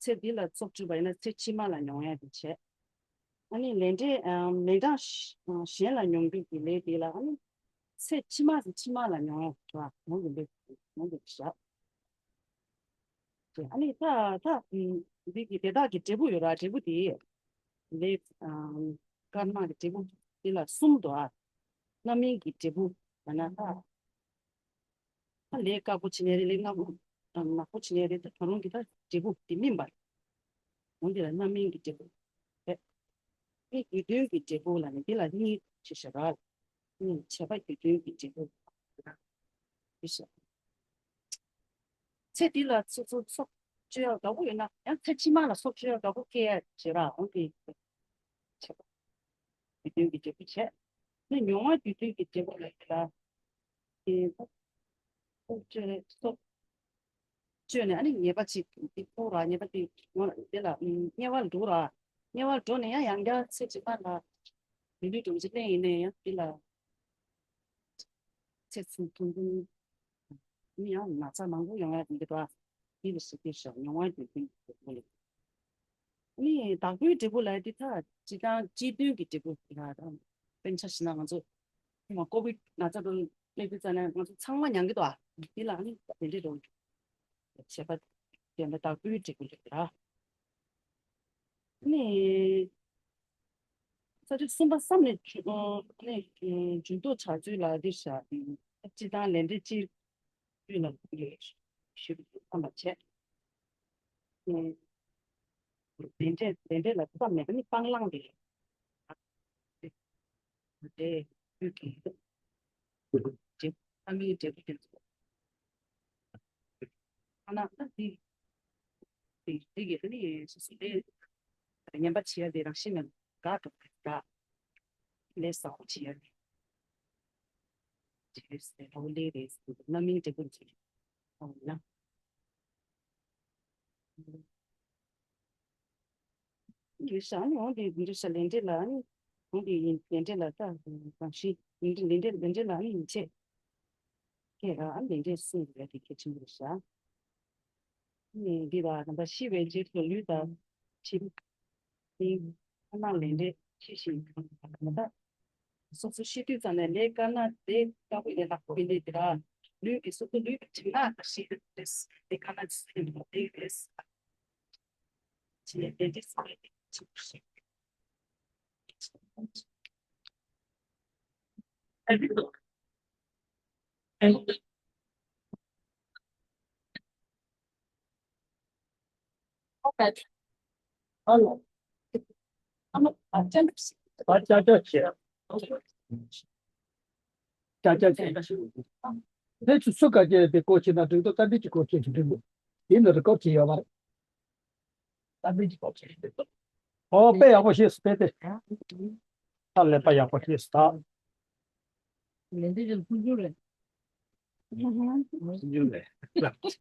ཚེ་འདི་ལ་སྲོག་གཅོད་པ་ཡིན་ན་ཚེ་ཕྱི་མ་ལ་མྱོང་ཡ་དེ་བྱས། ཨ་ནི་ལས་འབྲས་ལན་གྲངས་གཞན་ལ་མྱོང་འགྱུར་གྱི་ལས་དེ་ལ་ཨ་ནི་ཚེ་ཕྱི་མ་ཕྱི་མ་ལ་མྱོང་ཡ་དེ་འོ་དེ་འདྲ་འོ་དེ་བཞག་ཨ་ནི་ད་ད་འདི་གི་དེ་དག་གི་འབྲས་བུ་ཡོད་ར། འབྲས་བུ་དེ་ལས་དཀར་ནག་གི་འབྲས་བུ་དེ་ལ་གསུམ་འདུག་ཨ། རྣམ་སྨིན་གྱི་འབྲས་བུ་ཡང་ན་ད་ད་ལས་དཀར་པོ་བྱེད་ནས་རེད། ལས་ནག་པོ་དང་ནག་པོ་བྱེད་ནས་རེད། ད་ད་རུང་གི་ད་འབྲས་བུ་དེ་སྨིན་པ་འོ་དེ་ལ་རྣམ་སྨིན་གྱི་འབྲས་བུ་རེད། དེ་རྒྱུ་མཐུན་གྱི་འབྲས་བུ་ལ་ནི་དེ་ལ་གཉིས་ཞེས་བྱ་བ། གཉིས་བྱས་པ་རྒྱུ་མཐུན་གྱི་འབྲས་བུ་ཞེས་བྱ། ཚེ་འདི་ལ་སོ་སོ་སྲོག་གཅོད་ཡག་དགའ་པོ་ཡོད་ན་ཡང་ཚེ་ཕྱི་མ་ལ་སྲོག་གཅོད་ཡག་དགའ་པོ་སྐྱེ་ཡ་བྱེད་ར་འོང་གི་བྱེད་པ། རྒྱུ་མཐུན་གྱི་འབྲས་བུ་བྱས། ནི་མྱོང་བ་རྒྱུ་མཐུན་གྱི་འབྲས་བུ་ལ་ཡིན་ལ། དེ་སྲོག་གཅོད་སྲོག་གཅོད་ནས་ཨ་ནི་ཉེས་པ་ཅིག་དེ་ཕོག་ར། ཉེས་པ་དེ་ངོ་དེ་ལ་དམྱལ་བར་འགྲོ་ར། དམྱལ་བར་འགྲོ་ནས་ཡང་ཡང་བསྐྱར་ཚེ་ཕྱི་མ་ལ་མི་ལུས་སྒྲོམ་གཞི་ལེན་ཡིན་ནས་ཡང་དེ་ལ། ཚེ་ཚུན་ཐུང་ཐུང་། མི་ཡང་ན་ཚ་མང་པོ་ཡོང་ཡ་དེ་འདྲ་བ། དེ་ལ་སྲིད་པའི་ཞག་མྱོང་བ་དེ་དེ་འདྲ་བ་ལས། ནི་བདག་པོའི་འབྲས་བུ་ལ་དེ་ད་སྤྱི་དང་སྤྱི་མཐུན་གྱི་འབྲས་བུ་ལ་དང་། དཔེར་ན་ཆ་བཞག་ན་ང་ཚོ་ཁོ་མ་ཀོ་བིད་ན་ཚ་དུ་སླེབས་དུས་ཙ་ན་ང་ཚོ་ཚང་མ་མྱང་གི་འདུག་ཨ། དེ་ལ་ནི་དེ་འདྲ་རུ་བྱས་པ་དེ་འདྲ་བདག་པོའི་འབྲས་བུ་ལ་དེ་ལ། ནི། ས་བཅུ་གསུམ་པ་བསམ་ནས་ཇུས་ནས་ཇུས་གཏོགས་བྱ་ཚུལ་ལ་འདིར་བཞག་སྤྱི་དང་ལས་འབྲས་སྤྱིར་སྤྱོད་ལ་ཞུ་བསམ་པ་བྱས། ལས་འབྲས་ལས་འབྲས་ལ་བསམ་ནས་ནི་སྤང་བླང་དེ་རེད། འབྲས་བུ་གི་འབྲས་བུ་ཨ་མའི་འབྲས་བུ་དེ་ཚོ། ཨ་ན་ཨ་འདི་འདི་འདི་གི་ཨ་ནི་སོ་སོ་ལས་ངན་པ་བྱེད་ཡ་དེ་རང་བཞིན་ནས་དགག་འགྲོ་གི་དགག་ལས་བཟང་པོ་བྱེད་ཡ་དེ་བྱེད་ཟེར་ཨོ་ལེ་རེད་ཟེར་རྣམ་སྨིན་འབྲས་བུ་བྱེད་ཨོ་ཡ། ཡོད་ཤག་ཨ་ནི་འོང་དེ་འདི་འདྲ་ཤ་ལས་འབྲས་ལ་ཨ་ནི་འོང་དེ་ཡིན་ལས་འབྲས་ལ་ལྟ་རང་བཞིན་ཡིན་འདྲ་ལས་འབྲས་ལས་འབྲས་ལ་ཨ་ནི་ཡིན་ཆེ། སྐད་ར་ཨ་ལས་འབྲས་གསུངས་ཡོད་དེ་གལ་ཆེན་པོ་རེད་ཤག་ཨ་ནི་འདི་ལ་རྣམ་པ་ཤི་བའི་རྗེས་སུ་ལུས་དང་ཁྱིམ་སྟེང་ཁ་ནང་ལས་འབྲས་ཤི་ཞིང་གང་དག་སོ་སོ་ཤི་དུས་ཙམ་ནས་ལས་དཀར་ནག་དེ་དཀར་པོ་ཡིན་ལ་ལྷག་པོ་ཡིན་ལས་དེ་ར་ལུས་ཀྱི་སོ་སོ་ལུས་ཀྱི་གྲིབ་ནག་ལྟར་ཤེས་ཀྱི་རེད། ལས་དཀར་ནག་ཅི་ཡིན་པ་དེ་རེད། ཅི་ནས་དེ་འདྲའི་སོ་སོའི་ཕྱོགས་ཤིག་ ཨ་ལོ། ཨ་མ་ཨ་ཅག་ཨ་ཅག་ཅག་བྱས། ཅག་ཅག་བྱས། དེ་ཚོ་སུ་ག་གེ་དེ་བཀོལ་ཕྱིན་ན་འགྲིག་འདུག་རྟ་མགྲིན་གྱི་བཀོལ་ཕྱིན་ཞིག་འགྲིག་འདུག་དེ་ནི་རི་ཀོར་བྱས་ཡོད་མ་རེད། རྟ་མགྲིན་གྱི་བཀོལ་ཕྱིན་འགྲིག་འདུག་ཨོ་དཔེ་ཡག་པོ་ཤེས་སོང་། དཔེ་དེ། ད་ཀླད་པ་ཡག་པོ་ཤེས་སོང་ད། ལན་འདི་ཅིག་ཐུགས་རྗེ་རེད། ཐུགས་རྗེ་རེད།